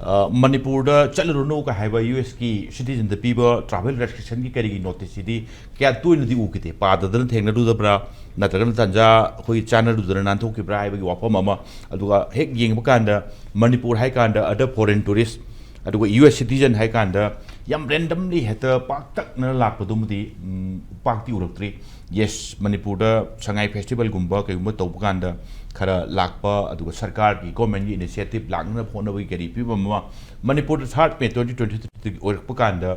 ꯑ, ꯃꯅꯤꯄꯨꯔꯗ ꯆꯠꯂꯨꯔꯅꯨ ꯀ ꯍꯥꯏꯕ ꯌꯨ ꯑꯦꯁꯀꯤ ꯁꯤꯇꯤꯖꯟꯗ ꯄꯤꯕ ꯇ꯭ꯔꯥꯚꯦꯜ ꯔꯦꯁꯇ꯭ꯔꯤꯛꯁꯟꯒꯤ ꯀꯔꯤꯒꯤ ꯅꯣꯇꯤꯁꯁꯤꯗꯤ ꯀꯌꯥ ꯇꯣꯏꯅꯗꯤ ꯎꯈꯤꯗꯦ꯫ ꯄꯥꯗꯗꯅ ꯊꯦꯡꯅꯔꯨꯗꯕ꯭ꯔꯥ, ꯅꯠꯇ꯭ꯔꯒꯅ ꯇꯥꯟꯖꯥ ꯑꯩꯈꯣꯏꯒꯤ ꯆꯥꯟꯅꯔꯨꯗꯅ ꯅꯥꯟꯊꯣꯛꯈꯤꯕ꯭ꯔꯥ ꯍꯥꯏꯕꯒꯤ ꯋꯥꯐꯝ ꯑꯃ꯫ ꯑꯗꯨꯒ ꯍꯦꯛ ꯌꯦꯡꯕ ꯀꯥꯟꯗ ꯃꯅꯤꯄꯨꯔ ꯍꯥꯏ ꯀꯥꯟꯗ other foreign tourist, ꯑꯗꯨꯒ ꯌꯨ ꯑꯦꯁ ꯁꯤꯇꯤꯖꯟ ꯍꯥꯏ ꯀꯥꯟꯗ ꯌꯥꯝ ꯔꯦꯟꯗꯝꯂꯤ ꯍꯦꯛꯇ ꯄꯥꯛꯇꯛꯅꯅ ꯂꯥꯛꯄꯗꯨꯃꯗꯤ, ꯎꯝ, ꯄꯥꯛꯇꯤ ꯎꯔꯛꯇ꯭ꯔꯤ꯫ ꯌꯦꯁ, ꯃꯅꯤꯄꯨꯔꯗ ꯁꯉꯥꯏ ꯐꯦꯁꯇꯤꯚꯦꯜꯒꯨꯝꯕ ꯀꯩꯒꯨꯝꯕ ꯇꯧꯕ ꯀꯥꯟꯗ ꯈꯔ ꯂꯥꯛꯄ, ꯑꯗꯨꯒ ꯁꯔꯀꯥꯔꯒꯤ, ꯒꯣꯔꯃꯦꯟꯒꯤ ꯏꯅꯤꯁꯤꯌꯦꯇꯤꯚ ꯂꯥꯛꯅꯅꯕ ꯍꯣꯠꯅꯕꯒꯤ ꯀꯔꯤ ꯐꯤꯕꯝ ꯑꯃ ꯃꯅꯤꯄꯨꯔꯗ ꯊꯥꯔꯠ ꯃꯦ ꯇ꯭ꯋꯦꯟꯇꯤ ꯇ꯭ꯋꯦꯟꯇꯤ ꯊ꯭ꯔꯤꯗꯒꯤ ꯑꯣꯏꯔꯛꯄ ꯀꯥꯟꯗ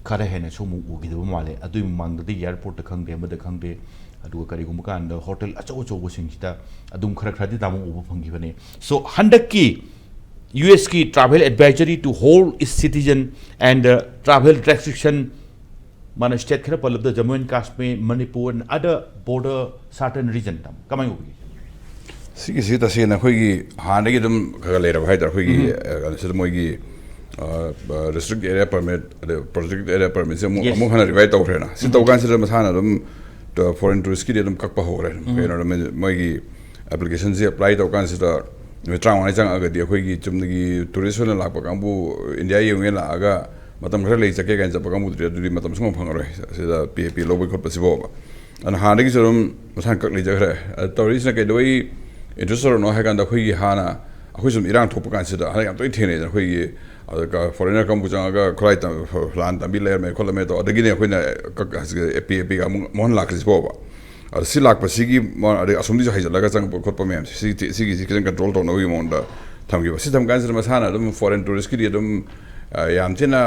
ꯈꯔ ꯍꯦꯟꯅ ꯁꯨꯝ ꯎꯈꯤꯗꯕ ꯃꯥꯜꯂꯦ꯫ ꯑꯗꯨꯒꯤ ꯃꯃꯥꯡꯗꯗꯤ ꯑꯦꯌꯥꯔꯄꯣꯔꯠꯇ ꯈꯪꯗꯦ, ꯑꯃꯗ ꯈꯪꯗꯦ, ꯑꯗꯨꯒ ꯀꯔꯤꯒꯨꯝꯕ ꯀꯥꯟꯗ ꯍꯣꯇꯦꯜ ꯑꯆꯧ ꯑꯆꯧꯕꯁꯤꯡꯁꯤꯗ ꯑꯗꯨꯝ ꯈꯔ ꯈꯔꯗꯤ ꯇꯥꯃꯣ ꯎꯕ ꯐꯪꯈꯤꯕꯅꯦ꯫ ꯁꯣ, ꯍꯟꯗꯛꯀꯤ U ꯑꯦꯁꯀꯤ travel advisory to hold its citizen and, uh, travel restriction, ꯃꯥꯅ ꯁ꯭ꯇꯦꯠ ꯈꯔ ꯄꯜꯂꯕꯗ Jammu and Kashmir, Manipur and other border certain region, ꯇꯥꯃꯣ, ꯀꯃꯥꯏꯅ ꯎꯕꯤꯒꯦ? ꯁꯤꯒꯤꯁꯤ ꯇꯁꯦꯡꯅ ꯑꯩꯈꯣꯏꯒꯤ ꯍꯥꯟꯅꯗꯒꯤ ꯑꯗꯨꯝ ꯈꯔ ꯈꯔ ꯂꯩꯔꯕ ꯍꯥꯏꯇꯥꯔꯦ꯫ ꯑꯩꯈꯣꯏꯒꯤ, ꯑ, ꯀꯩꯅꯣꯁꯤꯗ ꯃꯣꯏꯒꯤ, ꯑ, ꯑ, restrict area permit, ꯑꯗꯩ protected area permitꯁꯦ ꯑꯃꯨꯛ, Yes. ꯑꯃꯨꯛ ꯍꯟꯅ revise ꯇꯧꯈ꯭ꯔꯦꯅ꯫ ꯁꯤ ꯇꯧꯀꯥꯟꯁꯤꯗ ꯃꯁꯥꯅ ꯑꯗꯨꯝ, ꯑ, foreign touristꯀꯤꯗꯤ ꯑꯗꯨꯝ ꯀꯛꯄ ꯍꯧꯈ꯭ꯔꯦ꯫ ꯀꯩꯅꯣ, ꯃꯣꯏꯒꯤ applicationꯁꯤ apply ꯇꯧꯀꯥꯟꯁꯤꯗ ꯅꯨꯃꯤꯠ ꯇꯔꯥꯃꯉꯥ ꯆꯪꯉꯛꯑꯒꯗꯤ ꯑꯩꯈꯣꯏꯒꯤ ꯆꯨꯝꯅꯒꯤ tourist ꯑꯣꯏꯅ ꯂꯥꯛꯄ ꯀꯥꯡꯕꯨ, ꯏꯟꯗꯤꯌꯥ ꯌꯦꯡꯉꯦ ꯂꯥꯛꯑꯒ ꯃꯇꯝ ꯈꯔ ꯂꯩ ꯆꯠꯀꯦ ꯀꯥꯏꯅ ꯆꯠꯄ ꯀꯥꯡꯕꯨꯗꯨꯗꯤ ꯑꯗꯨꯗꯤ ꯃꯇꯝ ꯁꯨꯡꯐꯪ ꯐꯪꯉꯔꯣꯏ꯫ ꯁꯤꯗ ꯄꯤ ꯑꯦ ꯄꯤ ꯂꯧꯕꯒꯤ ꯈꯣꯠꯄꯁꯤꯐꯥꯎꯕ꯫ ꯑꯗꯨꯅ ꯍꯥꯟꯅꯗꯒꯤꯁꯨ ꯑꯗꯨꯝ ꯃꯁꯥꯅ ꯀꯛ ꯂꯩꯖꯈ꯭ꯔꯦ꯫ ꯑꯗ ꯇꯧꯔꯤꯁꯤꯅ ꯀꯩꯗꯧꯕꯩ interest ꯇꯧꯔꯛꯅꯣ ꯍꯥꯏ ꯀꯥꯟꯗ, ꯑꯩꯈꯣꯏꯒꯤ ꯍꯥꯟꯅ ꯑꯩꯈꯣꯏ ꯁꯨꯝ ꯏꯔꯥꯡ ꯊꯣꯛꯄ ꯀꯥꯟꯁꯤꯗ ꯍꯟꯗꯛ ꯌꯥꯝ ꯇꯣꯏꯅ ꯊꯦꯡꯅꯩꯗꯅ, ꯑꯩꯈꯣꯏꯒꯤ ꯑꯗ foreigner ꯀꯥꯡꯕꯨ ꯆꯪꯉꯒ ꯈꯨꯠꯂꯥꯏ ꯇꯝ-, ꯐꯂꯥꯟ ꯇꯝꯕꯤ ꯂꯩꯔꯝꯃꯦ ꯈꯣꯠꯂꯝꯃꯦ ꯇꯧ꯫ ꯑꯗꯒꯤꯅꯦ ꯑꯩꯈꯣꯏꯅ ꯀꯛ-, ꯄꯤ ꯑꯦ ꯄꯤꯒ ꯑꯃꯨꯛ ꯃꯣꯍꯟ ꯂꯥꯛꯈ꯭ꯔꯤꯁꯤ ꯐꯥꯎꯕ꯫ ꯑꯗ ꯁꯤ ꯂꯥꯛꯄꯁꯤꯒꯤ ꯃ-, ꯑꯗꯩ ꯑꯁꯣꯝꯗꯒꯤꯁꯨ ꯍꯩꯖꯤꯜꯂꯒ ꯆꯪꯉꯛꯄ ꯈꯣꯠꯄ ꯃꯌꯥꯝꯁꯦ, ꯁꯤ-, ꯁꯤꯒꯤꯁꯤ ꯈꯤꯇꯪ control ꯇꯧꯅꯕꯒꯤ ꯃꯑꯣꯡꯗ ꯊꯝꯈꯤꯕ꯫ ꯁꯤ ꯊꯝ ꯀꯥꯟꯁꯤꯗ ꯃꯁꯥꯅ ꯑꯗꯨꯝ ꯐꯣꯔꯦꯟ ꯇꯨꯔꯤꯁꯀꯤꯗꯤ ꯑꯗꯨꯝ, ꯑ, ꯌꯥꯝ ꯊꯤꯅ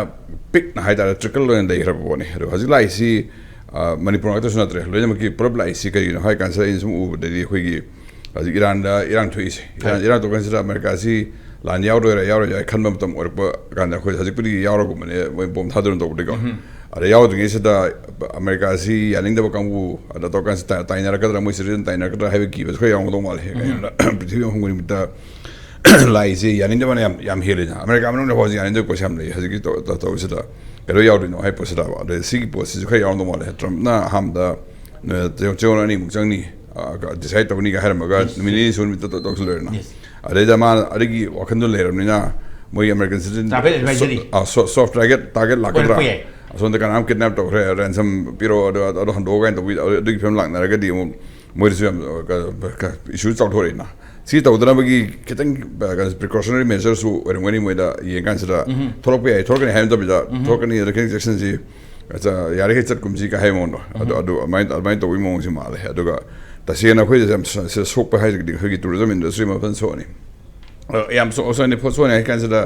ꯄꯤꯛꯅ ꯍꯥꯏꯇꯥꯔꯦ, ꯇ꯭ꯔꯤꯀꯜ ꯑꯣꯏꯅ ꯂꯩꯈ꯭ꯔꯕ ꯄꯣꯠꯅꯤ꯫ ꯑꯗꯣ ꯍꯧꯖꯤꯛ ꯂꯥꯛꯏꯁꯤ, ꯑ, ꯃꯅꯤꯄꯨꯔ ꯉꯥꯛꯇꯁꯨ ꯅꯠꯇ꯭ꯔꯦ, ꯂꯣꯏꯅꯃꯛꯀꯤ ꯄꯨꯂꯞ ꯂꯥꯛꯏꯁꯤ ꯀꯔꯤꯒꯤꯅꯣ ꯍꯥꯏ ꯀꯥꯟꯁꯤꯗ, ꯑꯩꯅ ꯁꯨꯝ ꯎꯕꯗꯗꯤ ꯑꯩꯈꯣꯏꯒꯤ ꯍꯧꯖꯤꯛ ꯏꯔꯥꯟꯗ ꯏꯔꯥꯡ ꯊꯣꯛꯏꯁꯦ, ꯏꯔꯥꯟ, ꯏꯔꯥꯡ ꯊꯣꯛ ꯀꯥꯟꯁꯤꯗ ꯑꯃꯦꯔꯤꯀꯥꯁꯤ ꯂꯥꯟ ꯌꯥꯎꯗꯣꯏꯔꯥ ꯌꯥꯎꯔꯣꯏꯗꯣꯏꯔꯥ ꯈꯟꯕ ꯃꯇꯝ ꯑꯣꯏꯔꯛꯄ ꯀꯥꯟꯗ, ꯑꯩꯈꯣꯏ ꯍꯧꯖꯤꯛꯄꯨꯗꯤ ꯌꯥꯎꯔꯒꯨꯝꯕꯅꯦ, ꯃꯣꯏ ꯕꯣꯝ ꯊꯥꯗꯣꯏꯅ ꯇꯧꯕꯗꯤꯀꯣ꯫ ꯑꯗ ꯌꯥꯎꯗ꯭ꯔꯤꯉꯩꯁꯤꯗ ꯑꯃꯦꯔꯤꯀꯥꯁꯤ ꯌꯥꯅꯤꯡꯗꯕ ꯀꯥꯡꯕꯨ ꯑꯗ ꯇꯧꯔꯀꯥꯟꯁꯤ ꯇꯥ-, ꯇꯥꯏꯅꯔꯛꯀꯗ꯭ꯔꯥ, ꯃꯣꯏ ꯁꯤꯇꯤꯖꯟ ꯇꯥꯏꯅꯔꯛꯀꯗ꯭ꯔꯥ ꯍꯥꯏꯕ ꯀꯤꯕꯁꯨ ꯈꯔ ꯌꯥꯎꯔꯝꯒꯗꯧ ꯃꯥꯜꯂꯦ꯫ ꯀꯩꯒꯤꯅꯣꯗ ꯄ꯭ꯔꯤꯊꯤꯕꯤ ꯃꯐꯝ ꯈꯨꯗꯤꯡꯃꯛꯇ ꯂꯥꯛꯏꯁꯦ ꯌꯥꯅꯤꯡꯗꯕꯅ ꯌꯥꯝ, ꯌꯥꯝ ꯍꯦꯜꯂꯤꯅ꯫ ꯑꯃꯦꯔꯤꯀꯥ ꯃꯅꯨꯡꯗ ꯐꯥꯎꯁꯤ ꯌꯥꯅꯤꯡꯗꯕ ꯄꯣꯠꯁꯤ ꯌꯥꯝ ꯂꯩ꯫ ꯍꯧꯖꯤꯛꯀꯤ ꯇꯧ-, ꯇꯧ-, ꯇꯧꯔꯤꯁꯤꯗ ꯀꯩꯗꯧ ꯌꯥꯎꯗꯣꯏꯅꯣ ꯍꯥꯏꯕ ꯄꯣꯠꯁꯤꯗꯕ꯫ ꯑꯗꯩ ꯁꯤꯒꯤ ꯄꯣꯠꯁꯤꯁꯨ ꯈꯔ ꯌꯥꯎꯔꯝꯗꯧ ꯃꯥꯜꯂꯦ꯫ ꯇ꯭ꯔꯝꯞꯅ ꯑꯍꯥꯟꯕꯗ, ꯑ, ꯆꯌꯣꯜ, ꯆꯌꯣꯜ ꯑꯅꯤꯃꯨꯛ ꯆꯪꯅꯤ, ꯑ, ꯗꯤꯁꯥꯏꯠ ꯇꯧꯅꯤꯒ ꯍꯥꯏꯔꯝꯃꯒ Yes, ꯅꯨꯃꯤꯠ yes. ꯅꯤꯅꯤ ꯁꯨꯕ ꯅꯨꯃꯤꯠꯇ ꯇꯧ-, ꯇꯧꯁꯤꯜꯂꯣꯏꯔꯦꯅ꯫ Yes. ꯑꯗꯩꯗ ꯃꯥ ꯑꯗꯨꯒꯤ ꯋꯥꯈꯜꯗꯣ ꯂꯩꯔꯕꯅꯤꯅ ꯃꯣꯏꯒꯤ ꯑꯃꯦꯔꯤꯀꯟ ꯁꯤꯇꯤꯖꯟ Travel advisory. ꯁꯣ-, ꯑ, ꯁꯣ-, ꯁꯣꯐ ꯇꯥꯔꯒꯦꯠ, ꯇꯥꯔꯒꯦꯠ ꯂꯥꯛꯀꯗ꯭ꯔꯥ? ꯑꯣꯏꯔꯛꯄ ꯌꯥꯏ꯫ ꯑꯁꯣꯝꯗ ꯀꯅꯥꯝ ꯀꯤꯗꯅꯦꯞ ꯇꯧꯈ꯭ꯔꯦ, ꯔꯦꯟꯁꯝ ꯄꯤꯔꯛꯑꯣ, ꯑꯗꯨ, ꯑꯗꯨ ꯍꯟꯗꯣꯛꯑꯣ ꯀꯥꯏꯅ ꯇꯧꯕꯤ-, ꯑꯗꯨ, ꯑꯗꯨꯒꯤ ꯐꯤꯕꯝ ꯂꯥꯛꯅꯔꯒꯗꯤ ꯑꯃꯨꯛ ꯃꯣꯏꯗꯁꯨ ꯌꯥꯝ, ꯑ, ꯀ-, ꯀ-, ꯏꯁꯨ ꯆꯥꯎꯊꯣꯔꯛꯏꯅ꯫ ꯁꯤ ꯇꯧꯗꯅꯕꯒꯤ ꯈꯤꯇꯪ, ꯑ, ꯀꯩꯅꯣ, ꯄ꯭ꯔꯤꯀꯣꯁꯅꯔꯤ ꯃꯦꯖꯔꯁꯨ ꯑꯣꯏꯔꯝꯒꯅꯤ ꯃꯣꯏꯗ ꯌꯦꯡꯀꯥꯟꯁꯤꯗ꯫ ꯎꯝꯍꯨꯝ꯫ ꯊꯣꯛꯂꯛꯄ ꯌꯥꯏ, ꯊꯣꯛꯂꯛꯀꯅꯤ ꯍꯥꯏꯕ ꯅꯠꯇꯕꯤꯗ, ꯎꯝꯍꯨꯝ꯫ ꯊꯣꯛꯂꯛꯀꯅꯤ, ꯑꯗ ꯈꯤꯇꯪ ꯆꯦꯛꯁꯤꯟꯁꯤ, ꯑ, ꯌꯥꯔꯤꯈꯩ ꯆꯠꯀꯨꯝꯁꯤ ꯀ ꯍꯥꯏꯕ ꯃꯑꯣꯡꯗꯣ꯫ ꯑꯗꯨ, ꯎꯝꯍꯨꯝ꯫ ꯑꯗꯨ ꯑꯗꯨꯃꯥꯏꯅ, ꯑꯗꯨꯃꯥꯏꯅ ꯇꯧꯕꯒꯤ ꯃꯑꯣꯡꯁꯤ ꯃꯥꯜꯂꯦ꯫ ꯑꯗꯨꯒ ꯇꯁꯦꯡꯅ ꯑꯩꯈꯣꯏꯗ ꯌꯥꯝ ꯁ-, ꯁ-, ꯁꯣꯛꯄ ꯍꯥꯏꯔꯒꯗꯤ ꯑꯩꯈꯣꯏꯒꯤ ꯇꯨꯔꯤꯖꯝ ꯏꯟꯗꯁꯇ꯭ꯔꯤ ꯑꯃ ꯐꯖꯅ ꯁꯣꯛꯑꯅꯤ꯫ ꯑ, ꯌꯥꯝ ꯁꯣꯛ-, ꯁꯣꯛꯑꯅꯤ, ꯁꯣꯛꯑꯅꯤ ꯍꯥꯏ ꯀꯥꯟꯁꯤꯗ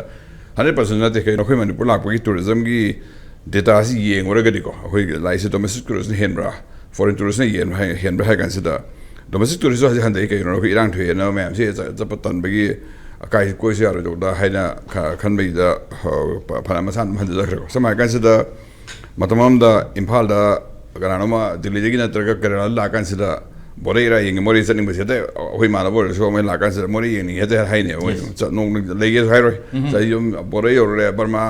ꯍꯟꯗ꯭ꯔꯦꯠ ꯄꯥꯔꯁꯦꯟ ꯅꯠꯇꯦ, ꯀꯩꯅꯣ, ꯑꯩꯈꯣꯏ ꯃꯅꯤꯄꯨꯔ ꯂꯥꯛꯄꯒꯤ ꯇꯨꯔꯤꯖꯝꯒꯤ ꯗꯦꯇꯥꯁꯤ ꯌꯦꯡꯉꯨꯔꯒꯗꯤꯀꯣ, ꯑꯩꯈꯣꯏꯒꯤ ꯂꯥꯛꯏꯁꯦ ꯗꯣꯃꯦꯁꯇꯤꯛ ꯇꯨꯔꯤꯁꯅ ꯍꯦꯟꯕ꯭ꯔꯥ, ꯐꯣꯔꯦꯟ ꯇꯨꯔꯤꯁꯅ ꯍꯦꯟꯕ꯭ꯔꯥ ꯍꯥꯏ, ꯍꯦꯟꯕ꯭ꯔꯥ ꯍꯥꯏ ꯀꯥꯟꯁꯤꯗ, ꯗꯣꯃꯦꯁꯇꯤꯛ ꯇꯨꯔꯤꯁꯁꯨ ꯍꯧꯖꯤꯛ ꯍꯟꯊꯩ꯫ ꯀꯩꯒꯤꯅꯣ? ꯑꯩꯈꯣꯏ ꯏꯔꯥꯡ ꯊꯣꯛꯑꯦꯅ ꯃꯌꯥꯝꯁꯦ ꯆ-, ꯆꯠꯄ ꯇꯟꯕꯒꯤ ꯑꯀꯥꯏ ꯀꯣꯏꯁꯨ ꯌꯥꯔꯣꯏꯗꯧꯗ ꯍꯥꯏꯅ ꯈ-, ꯈꯟꯕꯒꯤꯗ, ꯍ-, ꯐ-, ꯐꯅꯌꯥꯝ ꯃꯁꯥꯅ ꯑꯗꯨꯝ ꯍꯟꯊꯖꯈ꯭ꯔꯦꯀꯣ꯫ ꯁꯝꯅ ꯍꯥꯏ ꯀꯥꯟꯁꯤꯗ, ꯃꯇꯝ ꯑꯃꯗ ꯏꯝꯐꯥꯜꯗ ꯀꯅꯥꯅꯣꯝꯃ ꯗꯤꯜꯂꯤꯗꯒꯤ ꯅꯠꯇ꯭ꯔꯒ ꯀꯦꯔꯂꯥꯗ ꯂꯥꯛꯀꯥꯟꯁꯤꯗ ꯕꯣꯔꯦ ꯏꯔꯥ ꯌꯦꯡꯉꯦ, ꯃꯣꯔꯦ ꯆꯠꯅꯤꯡꯕꯁꯦ ꯍꯦꯛꯇ, ꯑꯩꯈꯣꯏ ꯏꯃꯥꯟꯅꯕ ꯑꯣꯏꯔꯁꯨ ꯃꯣꯏ ꯂꯥꯛꯀꯥꯟꯁꯤꯗ ꯃꯣꯔꯦ ꯌꯦꯡꯅꯤꯡꯉꯦ ꯍꯦꯛꯇ ꯍꯥꯏꯅꯦꯕ꯫ ꯃꯣꯏ Yes. ꯆꯠ-, ꯅꯣꯡ ꯂꯩꯒꯦꯁꯨ ꯍꯥꯏꯔꯣꯏ꯫ ꯎꯝ꯫ ꯆꯍꯤ ꯑꯗꯨꯝ ꯕꯣꯔꯦ ꯌꯧꯔꯨꯔꯦ, ꯕꯔꯃꯥ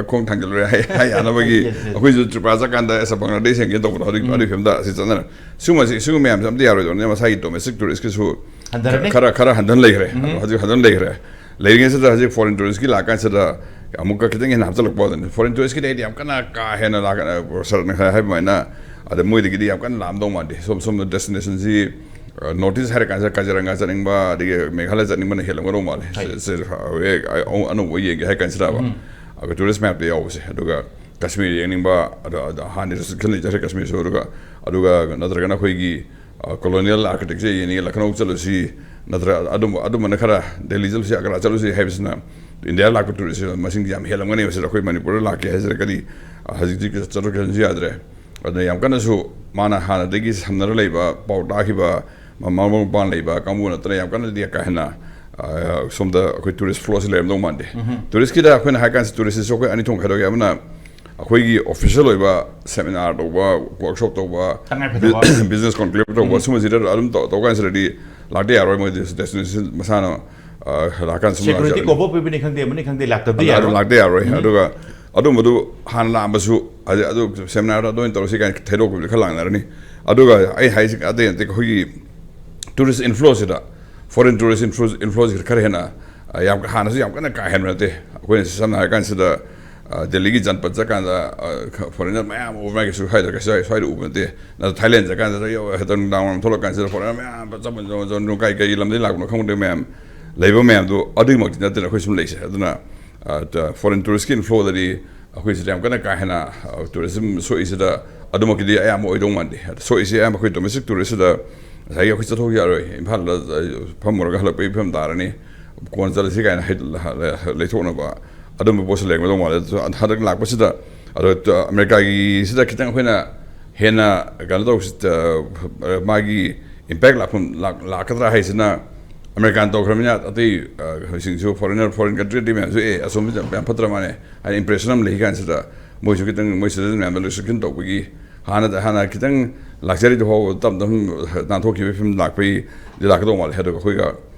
ꯈꯣꯡ ꯊꯥꯡꯖꯜꯂꯨꯔꯦ ꯍꯥꯏ, ꯍꯥꯏ ꯌꯥꯅꯕꯒꯤ꯫ Yes, yes. ꯑꯩꯈꯣꯏꯁꯨ ꯇ꯭ꯔꯤꯄꯨꯔꯥ ꯆꯠꯀꯥꯟꯗ ꯑꯁ ꯕꯪꯒ꯭ꯂꯥꯗꯦꯁ ꯌꯦꯡꯒꯦ ꯇꯧꯕꯗꯣ ꯍꯧꯖꯤꯛ ꯎꯝ꯫ ꯑꯗꯨꯒꯤ ꯐꯤꯕꯝꯗ ꯑꯁꯤ ꯆꯠꯅꯔꯦ꯫ ꯁꯤꯒꯨꯝꯕꯁꯤ, ꯁꯤꯒꯨꯝꯕ ꯃꯌꯥꯝꯁꯦ ꯑꯝꯇ ꯌꯥꯔꯣꯏꯗꯧꯅꯤꯅ ꯃꯁꯥꯒꯤ ꯗꯣꯃꯦꯁꯇꯤꯛ ꯇꯨꯔꯤꯁꯀꯤꯁꯨ ꯍꯟꯊꯔꯅꯤ꯫ ꯈꯔ, ꯈꯔ ꯍꯟꯊꯅ ꯂꯩꯈ꯭ꯔꯦ꯫ ꯎꯝ꯫ ꯑꯗꯣ ꯍꯧꯖꯤꯛ ꯍꯟꯊꯅ ꯂꯩꯈ꯭ꯔꯦ꯫ ꯂꯩꯔꯤꯉꯩꯁꯤꯗ ꯍꯧꯖꯤꯛ ꯐꯣꯔꯦꯟ ꯇꯨꯔꯤꯁꯀꯤ ꯂꯥꯛꯀꯥꯟꯁꯤꯗ ꯑꯃꯨꯛꯀ ꯈꯤꯇꯪ ꯍꯦꯟꯅ ꯍꯥꯞꯆꯤꯜꯂꯛꯄ ꯑꯗꯨꯅꯤ꯫ ꯐꯣꯔꯦꯟ ꯇꯨꯔꯤꯁꯀꯤꯗꯤ ꯑꯩꯗꯤ ꯌꯥꯝ ꯀꯟꯅ ꯀꯥ ꯍꯦꯟꯅ ꯂꯥꯛꯀ-, ꯁꯥꯔꯅ ꯍꯥꯏꯕ ꯑꯗꯨꯃꯥꯏꯅ, ꯑꯗ ꯃꯣꯏꯗꯒꯤꯗꯤ ꯌꯥꯝ ꯀꯟꯅ ꯂꯥꯛꯑꯝꯗꯧ ꯃꯥꯟꯗꯦ꯫ ꯁꯣꯝ ꯁꯣꯝꯗ ꯗꯦꯁꯇꯤꯅꯦꯁꯟꯁꯤ, ꯑ, ꯅꯣꯔꯠ ꯏꯁ ꯍꯥꯏꯔ ꯀꯥꯟꯁꯤꯗ ꯀꯥꯖꯤꯔꯪꯒꯥ ꯆꯠꯅꯤꯡꯕ, ꯑꯗꯒꯤ ꯃꯦꯘꯥꯂꯌꯥ ꯆꯠꯅꯤꯡꯕꯅ ꯍꯦꯜꯂꯝꯒꯗꯧ ꯃꯥꯜꯂꯦ꯫ ꯍꯣꯏ꯫ ꯁꯤ, ꯁꯤ, ꯍꯧꯖꯤꯛ ꯑꯅꯧꯕ ꯌꯦꯡꯒꯦ ꯍꯥꯏ ꯀꯥꯟꯁꯤꯗꯕ꯫ ꯎꯝ꯫ ꯑꯗꯨꯒ ꯇꯨꯔꯤꯁ ꯃꯌꯥꯝꯗ ꯌꯥꯎꯕꯁꯦ꯫ ꯑꯗꯨꯒ ꯀꯥꯁꯃꯤꯔ ꯌꯦꯡꯅꯤꯡꯕ, ꯑꯗ, ꯑꯗ ꯍꯥꯟꯅꯗꯤꯁꯨ ꯈꯜꯂꯤ ꯆꯠꯈ꯭ꯔꯦ ꯀꯥꯁꯃꯤꯔꯁꯨ꯫ ꯑꯗꯨꯒ, ꯑꯗꯨꯒ ꯅꯠꯇ꯭ꯔꯒꯅ ꯑꯩꯈꯣꯏꯒꯤ, ꯑ, ꯀꯣꯂꯣꯅꯤꯌꯦꯜ ꯑꯥꯔꯀꯤꯇꯦꯛꯆꯔ ꯌꯦꯡꯅꯤꯡꯉꯦ, ꯂꯈꯅꯧ ꯆꯠꯂꯨꯁꯤ, ꯅꯠꯇ꯭ꯔꯒ ꯑꯗꯨꯝꯕ ꯑꯗꯨꯝꯕꯅ ꯈꯔ ꯗꯦꯜꯂꯤ ꯆꯠꯂꯨꯁꯤ, ꯑꯒ꯭ꯔꯥ ꯆꯠꯂꯨꯁꯤ ꯍꯥꯏꯕꯁꯤꯅ ꯏꯟꯗꯤꯌꯥ ꯂꯥꯛꯄ ꯇꯨꯔꯤꯁꯁꯤ ꯃꯁꯤꯡ ꯌꯥꯝ ꯍꯦꯜꯂꯝꯒꯅꯦꯕ꯫ ꯁꯤꯗ ꯑꯩꯈꯣꯏ ꯃꯅꯤꯄꯨꯔꯗ ꯂꯥꯛꯀꯦ ꯍꯥꯏꯁꯤꯔꯒꯗꯤ ꯍꯧꯖꯤꯛꯇꯤ ꯆꯠꯊꯣꯛ ꯆꯠꯁꯤꯟꯁꯨ ꯌꯥꯗ꯭ꯔꯦ꯫ ꯑꯗꯨꯅ ꯌꯥꯝ ꯀꯟꯅꯁꯨ ꯃꯥꯅ ꯍꯥꯟꯅꯗꯒꯤ ꯁꯝꯅꯔ ꯂꯩꯕ, ꯄꯥꯎ ꯇꯥꯈꯤꯕ, ꯃꯃꯥ ꯃꯄꯥꯟ ꯂꯩꯕ ꯀꯥꯡꯕꯨ ꯅꯠꯇꯅ ꯌꯥꯝ ꯀꯟꯅꯗꯤ ꯀꯥ ꯍꯦꯟꯅ, ꯑ, ꯁꯣꯝꯗ ꯑꯩꯈꯣꯏ ꯇꯨꯔꯤꯁ ꯐ꯭ꯂꯣꯁꯤ ꯂꯩꯔꯝꯗꯧ ꯃꯥꯟꯗꯦ꯫ ꯇꯨꯔꯤꯁꯀꯤꯗ ꯑꯩꯈꯣꯏꯅ ꯍꯥꯏ ꯀꯥꯟꯁꯤ ꯇꯨꯔꯤꯁꯁꯤꯁꯨ ꯑꯩꯈꯣꯏ ꯑꯅꯤ ꯊꯣꯛꯅ ꯈꯥꯏꯗꯣꯛꯑꯦ꯫ ꯑꯃꯅ ꯑꯩꯈꯣꯏꯒꯤ ꯑꯣꯐꯤꯁꯤꯌꯦꯜ ꯑꯣꯏꯕ ꯁꯦꯃꯤꯅꯥꯔ ꯇꯧꯕ, ꯋꯥꯔꯛꯁꯣꯞ ꯇꯧꯕ, ꯇꯉꯥꯏ ꯐꯗꯕ꯫ ꯕꯤꯖꯤꯅꯦꯁ ꯀꯣꯟꯀ꯭ꯂꯦꯕ ꯇꯧꯕ, ꯁꯨꯝꯕꯁꯤꯗ ꯑꯗꯨꯝ ꯇꯧ ꯇꯧ ꯀꯥꯟꯁꯤꯗꯗꯤ ꯂꯥꯛꯇ ꯌꯥꯔꯣꯏ꯫ ꯃꯣꯏ ꯗꯦꯁꯇꯤꯅꯦꯁꯟ ꯃꯁꯥꯅ, ꯑ, ꯂꯥꯛꯀꯥꯟꯗ ꯁꯨꯝ ꯁꯦꯀ꯭ꯌꯨꯔꯤꯇꯤ ꯂꯥꯛꯆꯔꯅꯤ꯫ ꯀꯣꯚꯔ ꯄꯤꯕꯅꯤ ꯈꯪꯗꯦ, ꯑꯃꯅꯤ ꯈꯪꯗꯦ, ꯂꯥꯛꯇꯕꯗꯤ ꯑꯗꯨ ꯌꯥꯔꯣꯏ꯫ ꯂꯥꯛꯇ ꯌꯥꯔꯣꯏ꯫ ꯑꯗꯨꯒ ꯑꯗꯨꯝꯕꯗꯨ ꯍꯥꯟꯅ ꯂꯥꯛꯑꯝꯕꯁꯨ, ꯍꯥꯏꯗꯤ ꯑꯗꯨ ꯁꯦꯃꯤꯅꯥꯔꯗ ꯑꯗꯨ ꯑꯣꯏꯅ ꯇꯧꯔꯁꯤ ꯀꯥꯏꯅ ꯊꯩꯗꯣꯛꯄꯕꯨꯗꯤ ꯈꯔ ꯂꯥꯛꯅꯔꯅꯤ꯫ ꯑꯗꯨꯒ ꯑꯩ ꯍꯥꯏꯁꯦ ꯑꯇꯩ ꯅꯠꯇꯦ, ꯑꯩꯈꯣꯏꯒꯤ ꯇꯨꯔꯤꯁ ꯏꯟꯐ꯭ꯂꯣꯁꯤꯗ, ꯐꯣꯔꯦꯟ ꯇꯨꯔꯤꯁ ꯏꯟꯐ꯭ꯂꯣ, ꯏꯟꯐ꯭ꯂꯣꯁꯤ ꯈꯔ ꯍꯦꯟꯅ, ꯑ, ꯌꯥꯝ, ꯍꯥꯟꯅꯁꯨ ꯌꯥꯝ ꯀꯟꯅ ꯀꯥ ꯍꯦꯟꯕ ꯅꯠꯇꯦ꯫ ꯑꯩꯈꯣꯏꯅ ꯁꯝꯅ ꯍꯥꯏꯔ ꯀꯥꯟꯁꯤꯗ, ꯑ, ꯗꯦꯜꯂꯤꯒꯤ ꯖꯟꯄꯠ ꯆꯠꯀꯥꯟꯗ, ꯑ, ꯈ-, ꯐꯣꯔꯦꯟꯅꯔ ꯃꯌꯥꯝ ꯎꯕ ꯃꯥꯒꯤ ꯁ꯭ꯋꯥꯏꯗ ꯀꯩꯁꯨ ꯁ꯭ꯋꯥꯏꯗ ꯎꯕ ꯅꯠꯇꯦ꯫ ꯅꯠꯇ꯭ꯔ ꯊꯥꯏꯂꯦꯟ ꯆꯠꯀꯥꯟꯗ ꯌꯧ-, ꯍꯦꯛꯇ ꯅꯨꯡꯗꯥꯡ ꯋꯥꯏꯔꯝ ꯊꯣꯛꯂꯛꯀꯥꯟꯁꯤꯗ ꯐꯣꯔꯦꯟꯅꯔ ꯃꯌꯥꯝ ꯆꯠꯄ, ꯆꯠꯄ, ꯆꯠꯄ, ꯀꯥꯏ ꯀꯩ ꯂꯝꯗꯒꯤ ꯂꯥꯛꯄꯅꯣ ꯈꯪꯗꯦ ꯃꯌꯥꯝ ꯂꯩꯕ ꯃꯌꯥꯝꯗꯣ ꯑꯗꯨꯒꯤꯃꯛꯇꯤ ꯅꯠꯇꯦꯅ ꯑꯩꯈꯣꯏ ꯁꯨꯝ ꯂꯩꯁꯦ꯫ ꯑꯗꯨꯅ, ꯑ, ꯇ-, ꯐꯣꯔꯦꯟ ꯇꯨꯔꯤꯁꯀꯤ ꯏꯟꯐ꯭ꯂꯣꯗꯗꯤ ꯑꯩꯈꯣꯏ ꯁꯤꯗ ꯌꯥꯝ ꯀꯟꯅ ꯀꯥ ꯍꯦꯟꯅ, ꯑ, ꯇꯨꯔꯤꯖꯝ ꯁꯣꯛꯏꯁꯤꯗ ꯑꯗꯨꯃꯛꯀꯤꯗꯤ ꯑꯌꯥꯝꯕ ꯑꯣꯏꯗꯧ ꯃꯥꯟꯗꯦ꯫ ꯑꯗ ꯁꯣꯛꯏꯁꯦ ꯑꯌꯥꯝꯕ ꯑꯩꯈꯣꯏ ꯗꯣꯃꯦꯁꯇꯤꯛ ꯇꯨꯔꯤꯁꯁꯤꯗ ꯉꯁꯥꯏꯒꯤ ꯑꯩꯈꯣꯏ ꯆꯠꯊꯣꯛ ꯌꯥꯔꯣꯏ, ꯏꯝꯐꯥꯜꯗ, ꯑ, ꯐꯝꯃꯨꯔꯒ ꯍꯜꯂꯛꯄꯒꯤ ꯐꯤꯕꯝ ꯇꯥꯔꯅꯤ, ꯀꯣꯟꯅ ꯆꯠꯂꯁꯤ ꯀꯥꯏꯅ ꯍꯥꯏ-, ꯂ-, ꯂ-, ꯂꯩꯊꯣꯛꯅꯕ ꯑꯗꯨꯝꯕ ꯄꯣꯠꯁꯨ ꯂꯩꯔꯝꯒꯗꯧ ꯃꯥꯜꯂꯦ꯫ ꯑꯗꯨ ꯍꯟꯗꯛ ꯂꯥꯛꯄꯁꯤꯗ, ꯑꯗꯣ, ꯑ, ꯑꯃꯦꯔꯤꯀꯥꯒꯤꯁꯤꯗ ꯈꯤꯇꯪ ꯑꯩꯈꯣꯏꯅ ꯍꯦꯟꯅ ꯀꯩꯅꯣ ꯇꯧꯁꯤ, ꯑ, ꯃꯥꯒꯤ ꯏꯝꯄꯦꯛ ꯂꯥꯛꯐꯝ, ꯂꯥꯛ-, ꯂꯥꯛꯀꯗ꯭ꯔꯥ ꯍꯥꯏꯁꯤꯅ, ꯑꯃꯦꯔꯤꯀꯥꯅ ꯇꯧꯈ꯭ꯔꯕꯅꯤꯅ ꯑꯇꯩ, ꯑ, ꯁꯤꯡꯁꯨ ꯐꯣꯔꯦꯟꯅꯔ, ꯐꯣꯔꯦꯟ ꯀꯟꯇ꯭ꯔꯤꯗꯤ ꯃꯌꯥꯝꯁꯨ, "ꯑꯦ, ꯑꯁꯣꯝꯗ ꯌꯥꯝ ꯐꯠꯇ꯭ꯔ ꯃꯥꯜꯂꯦ" ꯍꯥꯏꯅ ꯏꯝꯄ꯭ꯔꯦꯁꯟ ꯑꯃ ꯂꯩ ꯀꯥꯟꯁꯤꯗ, ꯃꯣꯏꯁꯨ ꯈꯤꯇꯪ ꯃꯣꯏ ꯁꯤꯇꯤꯖꯟ ꯃꯌꯥꯝꯗ ꯔꯦꯁꯇ꯭ꯔꯤꯛꯁꯟ ꯇꯧꯕꯒꯤ ꯍꯥꯟꯅ, ꯍꯥꯟꯅ ꯈꯤꯇꯪ ꯂꯥꯛꯆꯔꯤꯗꯨ ꯐꯥꯎꯕ ꯇꯞ ꯇꯞꯅ ꯅꯥꯟꯊꯣꯛꯈꯤꯕꯒꯤ ꯐꯤꯕꯝ ꯂꯥꯛꯄꯒꯤꯗꯤ ꯂꯥꯛꯀꯗꯧ ꯃꯥꯜꯂꯦ꯫ ꯑꯗꯨꯒ ꯑꯩꯈꯣꯏꯒ,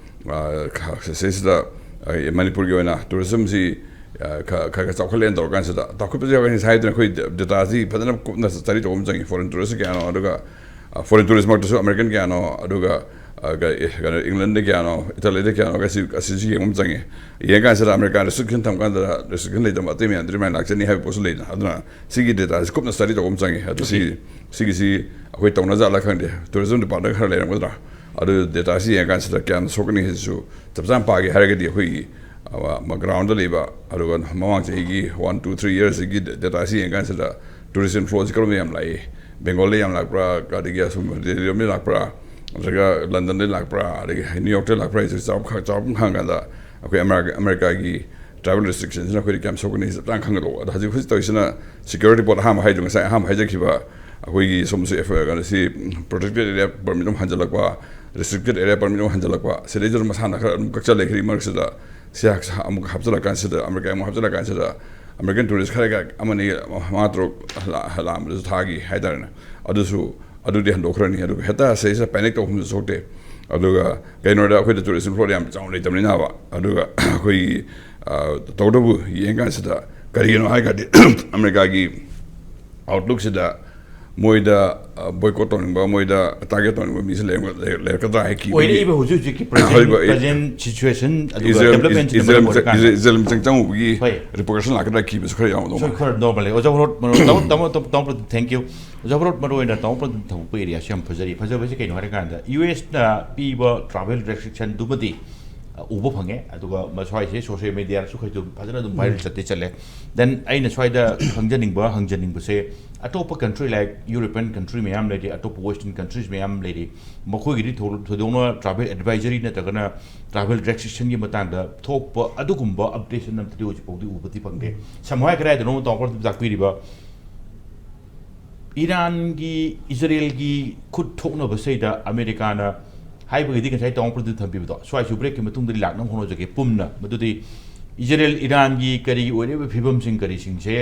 ꯑ, ꯈ-, ꯁꯤꯁꯤꯗ, ꯑ, ꯃꯅꯤꯄꯨꯔꯒꯤ ꯑꯣꯏꯅ ꯇꯨꯔꯤꯖꯝꯁꯤ, ꯑ, ꯈ-, ꯈꯔ ꯈꯔ ꯆꯥꯎꯈꯠꯂꯦꯅ ꯇꯧꯔꯀꯥꯟꯁꯤꯗ, ꯆꯥꯎꯈꯠꯄꯁꯦ ꯍꯥꯏꯗꯅ ꯑꯩꯈꯣꯏ ꯗꯦꯇꯥꯁꯤ ꯐꯖꯅ ꯀꯨꯞꯅ ꯁ꯭ꯇꯗꯤ ꯇꯧꯕ ꯑꯃ ꯆꯪꯉꯤ꯫ ꯐꯣꯔꯦꯟ ꯇꯨꯔꯤꯁ ꯀꯌꯥꯅꯣ, ꯑꯗꯨꯒ, ꯑ, ꯐꯣꯔꯦꯟ ꯇꯨꯔꯤꯁꯃꯛꯇꯁꯨ ꯑꯃꯦꯔꯤꯀꯟ ꯀꯌꯥꯅꯣ, ꯑꯗꯨꯒ, ꯑ, ꯀ-, ꯑꯦ, ꯀꯩꯅꯣ, ꯏꯪꯂꯦꯟꯗ ꯀꯌꯥꯅꯣ, ꯏꯇꯥꯂꯤꯗ ꯀꯌꯥꯅꯣ, ꯑꯁꯤ, ꯑꯁꯤꯁꯨ ꯌꯦꯡꯕ ꯑꯃ ꯆꯪꯉꯤ꯫ ꯌꯦꯡꯀꯥꯟꯁꯤꯗ ꯑꯃꯦꯔꯤꯀꯥ ꯔꯦꯁꯇ꯭ꯔꯤꯛꯁꯟ ꯊꯝꯀꯥꯟꯗ ꯔꯦꯁꯇ꯭ꯔꯤꯛꯁꯟ ꯂꯩꯇꯕ ꯑꯇꯩ ꯃꯌꯥꯝꯗꯨꯗꯤ ꯃꯥꯏꯅ ꯂꯥꯛꯆꯅꯤ ꯍꯥꯏꯕ ꯄꯣꯠꯁꯨ ꯂꯩꯗꯅ꯫ ꯑꯗꯨꯅ ꯁꯤꯒꯤ ꯗꯦꯇꯥꯁꯤ ꯀꯨꯞꯅ ꯁ꯭ꯇꯗꯤ ꯇꯧꯕ ꯑꯃ ꯆꯪꯉꯤ꯫ ꯑꯗꯨ ꯁꯤ, ꯁꯤꯒꯤꯁꯤ ꯑꯩꯈꯣꯏ ꯇꯧꯅꯖꯥꯠꯂ ꯈꯪꯗꯦ, ꯇꯨꯔꯤꯖꯝ ꯗꯤꯄꯥꯔꯠꯃꯦꯟ ꯈꯔ ꯂꯩꯔꯝꯒꯗ꯭ꯔꯥ? ꯑꯗꯨ ꯗꯦꯇꯥꯁꯤ ꯌꯦꯡꯉꯀꯥꯟꯁꯤꯗ ꯀꯌꯥꯝ ꯁꯣꯛꯀꯅꯤ ꯍꯥꯏꯁꯤꯁꯨ ꯆꯞ ꯆꯥꯅ ꯄꯥꯒꯦ ꯍꯥꯏꯔꯒꯗꯤ ꯑꯩꯈꯣꯏꯒꯤ, ꯑ, ꯃ-, ꯒ꯭ꯔꯥꯎꯟꯗ ꯂꯩꯕ, ꯑꯗꯨꯒ ꯃꯃꯥꯡ ꯆꯍꯤꯒꯤ one, two, three yearsꯁꯤꯒꯤ ꯗꯦ-, ꯗꯦꯇꯥꯁꯤ ꯌꯦꯡꯉꯀꯥꯟꯁꯤꯗ ꯇꯨꯔꯤꯁ ꯏꯟꯐ꯭ꯂꯣꯁꯤ ꯀꯔꯣꯝꯗ ꯌꯥꯝ ꯂꯥꯛꯏ, ꯕꯦꯡꯒꯣꯜꯗ ꯌꯥꯝ ꯂꯥꯛꯄ꯭ꯔꯥ, ꯑꯗꯒꯤ ꯑꯁꯨꯝ ꯗꯦꯜꯂꯤꯔꯣꯝꯗ ꯂꯥꯛꯄ꯭ꯔꯥ, ꯅꯠꯇ꯭ꯔꯒ ꯂꯟꯗꯟꯗꯒꯤ ꯂꯥꯛꯄ꯭ꯔꯥ, ꯑꯗꯒꯤ ꯅ꯭ꯌꯨ ꯌꯣꯔꯛꯇꯒꯤ ꯂꯥꯛꯄ꯭ꯔꯥ ꯍꯥꯏꯁꯦ ꯆꯥꯎꯔꯥꯛ ꯈꯪ-, ꯆꯥꯎꯔꯥꯛꯄ ꯈꯪꯉꯀꯥꯟꯗ ꯑꯩꯈꯣꯏ ꯑꯃꯦꯔꯤꯀꯥ-, ꯑꯃꯦꯔꯤꯀꯥꯒꯤ travel restriction ꯁꯤꯅ ꯑꯩꯈꯣꯏꯗ ꯀꯌꯥꯝ ꯁꯣꯛꯀꯅꯤ ꯍꯥꯏꯁꯦ ꯆꯞ ꯆꯥꯅ ꯈꯪꯒꯗꯧꯕ꯫ ꯑꯗꯣ ꯍꯧꯖꯤꯛ, ꯍꯧꯖꯤꯛ ꯇꯧꯔꯤꯁꯤꯅ security ꯄꯣꯠ ꯑꯍꯥꯟꯕ ꯍꯥꯏꯗꯣ, ꯉꯁꯥꯏ ꯑꯍꯥꯟꯕ ꯍꯥꯏꯖꯈꯤꯕ ꯑꯩꯈꯣꯏꯒꯤ ꯁꯣꯝꯁꯦ ꯑꯦꯐ-, ꯀꯩꯅꯣꯁꯤ, protected area permit ꯑꯃ ꯍꯟꯖꯜꯂꯛꯄ, restricted area permit ꯑꯃ ꯍꯟꯖꯜꯂꯛꯄ, ꯁꯤꯗꯩꯗꯨꯗ ꯃꯁꯥꯅ ꯈꯔ ꯑꯗꯨꯝ ꯀꯛꯆꯜꯂꯦ ꯍꯧꯖꯤꯛ ꯃꯔꯛꯁꯤꯗ꯫ ꯁꯤ ꯍꯥꯞ-, ꯑꯃꯨꯛ ꯍꯥꯞꯆꯤꯜꯂꯀꯥꯟꯁꯤꯗ, ꯑꯃꯦꯔꯤꯀꯥ ꯑꯃꯨꯛ ꯍꯥꯞꯆꯤꯜꯂꯀꯥꯟꯁꯤꯗ, American tourist ꯈꯔꯒ ꯑꯃꯅꯤ, ꯃꯉꯥ ꯇꯔꯨꯛ ꯂꯥ-, ꯂꯥꯛꯑꯝꯕꯗꯨꯁꯨ ꯊꯥꯈꯤ ꯍꯥꯏꯇꯥꯔꯦꯅꯦ꯫ ꯑꯗꯨꯁꯨ, ꯑꯗꯨꯗꯤ ꯍꯟꯗꯣꯛꯈ꯭ꯔꯅꯤ꯫ ꯑꯗꯨꯒ ꯍꯦꯛꯇ ꯁꯤꯗꯩꯁꯤꯗ panic ꯇꯧꯐꯝꯁꯨ ꯊꯣꯛꯇꯦ꯫ ꯑꯗꯨꯒ ꯀꯩꯅꯣꯗ ꯑꯩꯈꯣꯏꯗ tourism flow ꯌꯥꯝ ꯆꯥꯎꯅ ꯂꯩꯇꯕꯅꯤꯅꯕ꯫ ꯑꯗꯨꯒ ꯑꯩꯈꯣꯏꯒꯤ, ꯑ, ꯇꯧꯕꯇꯕꯨ ꯌꯦꯡꯀꯥꯟꯁꯤꯗ ꯀꯔꯤꯒꯤꯅꯣ ꯍꯥꯏ ꯀꯥꯟꯗꯤ ꯑꯃꯦꯔꯤꯀꯥꯒꯤ outlook ꯁꯤꯗ ꯃꯣꯏꯗ, ꯑ, boycott ꯇꯧꯅꯤꯡꯕ, ꯃꯣꯏꯗ target ꯇꯧꯅꯤꯡꯕ ꯃꯤꯁꯦ ꯂꯩꯔꯝꯒ-, ꯂꯩ-, ꯂꯩꯔꯛꯀꯗ꯭ꯔꯥ ꯍꯥꯏ ꯀꯤꯕꯒꯤ꯫ ꯑꯣꯏꯔꯛꯏꯕ ꯍꯧꯖꯤꯛ ꯍꯧꯖꯤꯛꯀꯤ present, ꯍꯧꯖꯤꯛ ꯍꯧꯖꯤꯛ present situation ꯑꯗꯨꯒ ꯏꯖꯔꯦꯜ, development ꯁꯤꯅ ꯃꯔꯝ ꯏꯖꯔꯦꯜ, ꯑꯣꯏꯔꯀꯥꯟꯗ ꯏꯖꯔꯦꯜ, ꯏꯖꯔꯦꯜ ꯃꯤꯆꯪ ꯆꯪꯉꯨꯕꯒꯤ ꯍꯣꯏ꯫ Repercussion ꯂꯥꯛꯀꯗ꯭ꯔꯥ ꯀꯤꯕꯁꯨ ꯈꯔ ꯌꯥꯎꯔꯝꯗꯧ ꯁꯣꯏ ꯃꯥꯜꯂꯦ꯫ ꯈꯔ ꯅꯣꯔꯃꯜ ꯂꯩ꯫ ꯑꯣꯖꯥ ꯕꯣꯔꯣꯠ ꯃꯔꯨ-, ꯇꯥꯃꯣ, ꯇꯥꯃꯣ, ꯇꯥꯃꯣ, thank you꯫ ꯑꯣꯖꯥ ꯕꯣꯔꯣꯠ ꯃꯔꯨ ꯑꯣꯏꯅ ꯇꯥꯃꯣ ꯄ꯭ꯔꯗꯤꯞ ꯊꯝꯃꯛꯄ area ꯁꯤ ꯌꯥꯝ ꯐꯖꯔꯤ꯫ ꯐꯖꯕꯁꯤ ꯀꯩꯅꯣ ꯍꯥꯏꯔꯀꯥꯟꯗ, ꯌꯨ ꯑꯦꯁꯅ ꯄꯤꯕ travel restriction ꯗꯨꯃꯗꯤ, ꯑ, ꯎꯕ ꯐꯪꯉꯦ꯫ ꯑꯗꯨꯒ ꯃꯁ꯭ꯋꯥꯏꯁꯦ social media ꯗꯁꯨ ꯈꯔꯁꯨ ꯐꯖꯅ ꯑꯗꯨꯝ viral ꯎꯝ꯫ ꯆꯠꯇꯤ ꯆꯠꯂꯦ꯫ Then ꯑꯩꯅ ꯁ꯭ꯋꯥꯏꯗ ꯈꯪꯖꯅꯤꯡꯕ, ꯍꯪꯖꯅꯤꯡꯕꯁꯦ, ꯑꯇꯣꯞꯄ country like European country ꯃꯌꯥꯝ ꯂꯩꯔꯤ, ꯑꯇꯣꯞꯄ western countries ꯃꯌꯥꯝ ꯂꯩꯔꯤ, ꯃꯈꯣꯏꯒꯤꯗꯤ ꯊꯣꯏ-, ꯊꯣꯏꯗꯣꯛꯅ travel advisory ꯅꯠꯇ꯭ꯔꯒꯅ travel restriction ꯒꯤ ꯃꯇꯥꯡꯗ ꯊꯣꯛꯄ ꯑꯗꯨꯒꯨꯝꯕ updation ꯑꯝꯇꯗꯤ ꯍꯧꯖꯤꯛ ꯐꯥꯎꯗꯤ ꯎꯕꯗꯤ ꯐꯪꯗꯦ꯫ ꯎꯝ꯫ ꯁꯝꯅ ꯍꯥꯏ ꯀꯗꯥꯏꯗꯅꯣ ꯇꯥꯃꯣ ꯄ꯭ꯔꯗꯤꯞ ꯇꯥꯛꯄꯤꯔꯤꯕ ꯏꯔꯥꯟꯒꯤ, ꯏꯖꯔꯦꯜꯒꯤ ꯈꯨꯠ ꯊꯣꯛꯅꯕꯁꯤꯗ ꯑꯃꯦꯔꯤꯀꯥꯅ ꯍꯥꯏꯕꯒꯤꯗꯤ ꯉꯁꯥꯏ ꯇꯥꯃꯣ ꯄ꯭ꯔꯗꯤꯞ ꯊꯝꯕꯤꯕꯗꯣ, ꯁ꯭ꯋꯥꯏꯁꯨ break ꯀꯤ ꯃꯇꯨꯡꯗꯗꯤ ꯂꯥꯛꯅꯕ ꯍꯣꯠꯅꯖꯒꯦ ꯄꯨꯟꯅ꯫ ꯃꯗꯨꯗꯤ ꯏꯖꯔꯦꯜ ꯏꯔꯥꯟꯒꯤ ꯀꯔꯤꯒꯤ ꯑꯣꯏꯔꯤꯕ ꯐꯤꯕꯝꯁꯤꯡ ꯀꯔꯤꯁꯤꯡꯁꯦ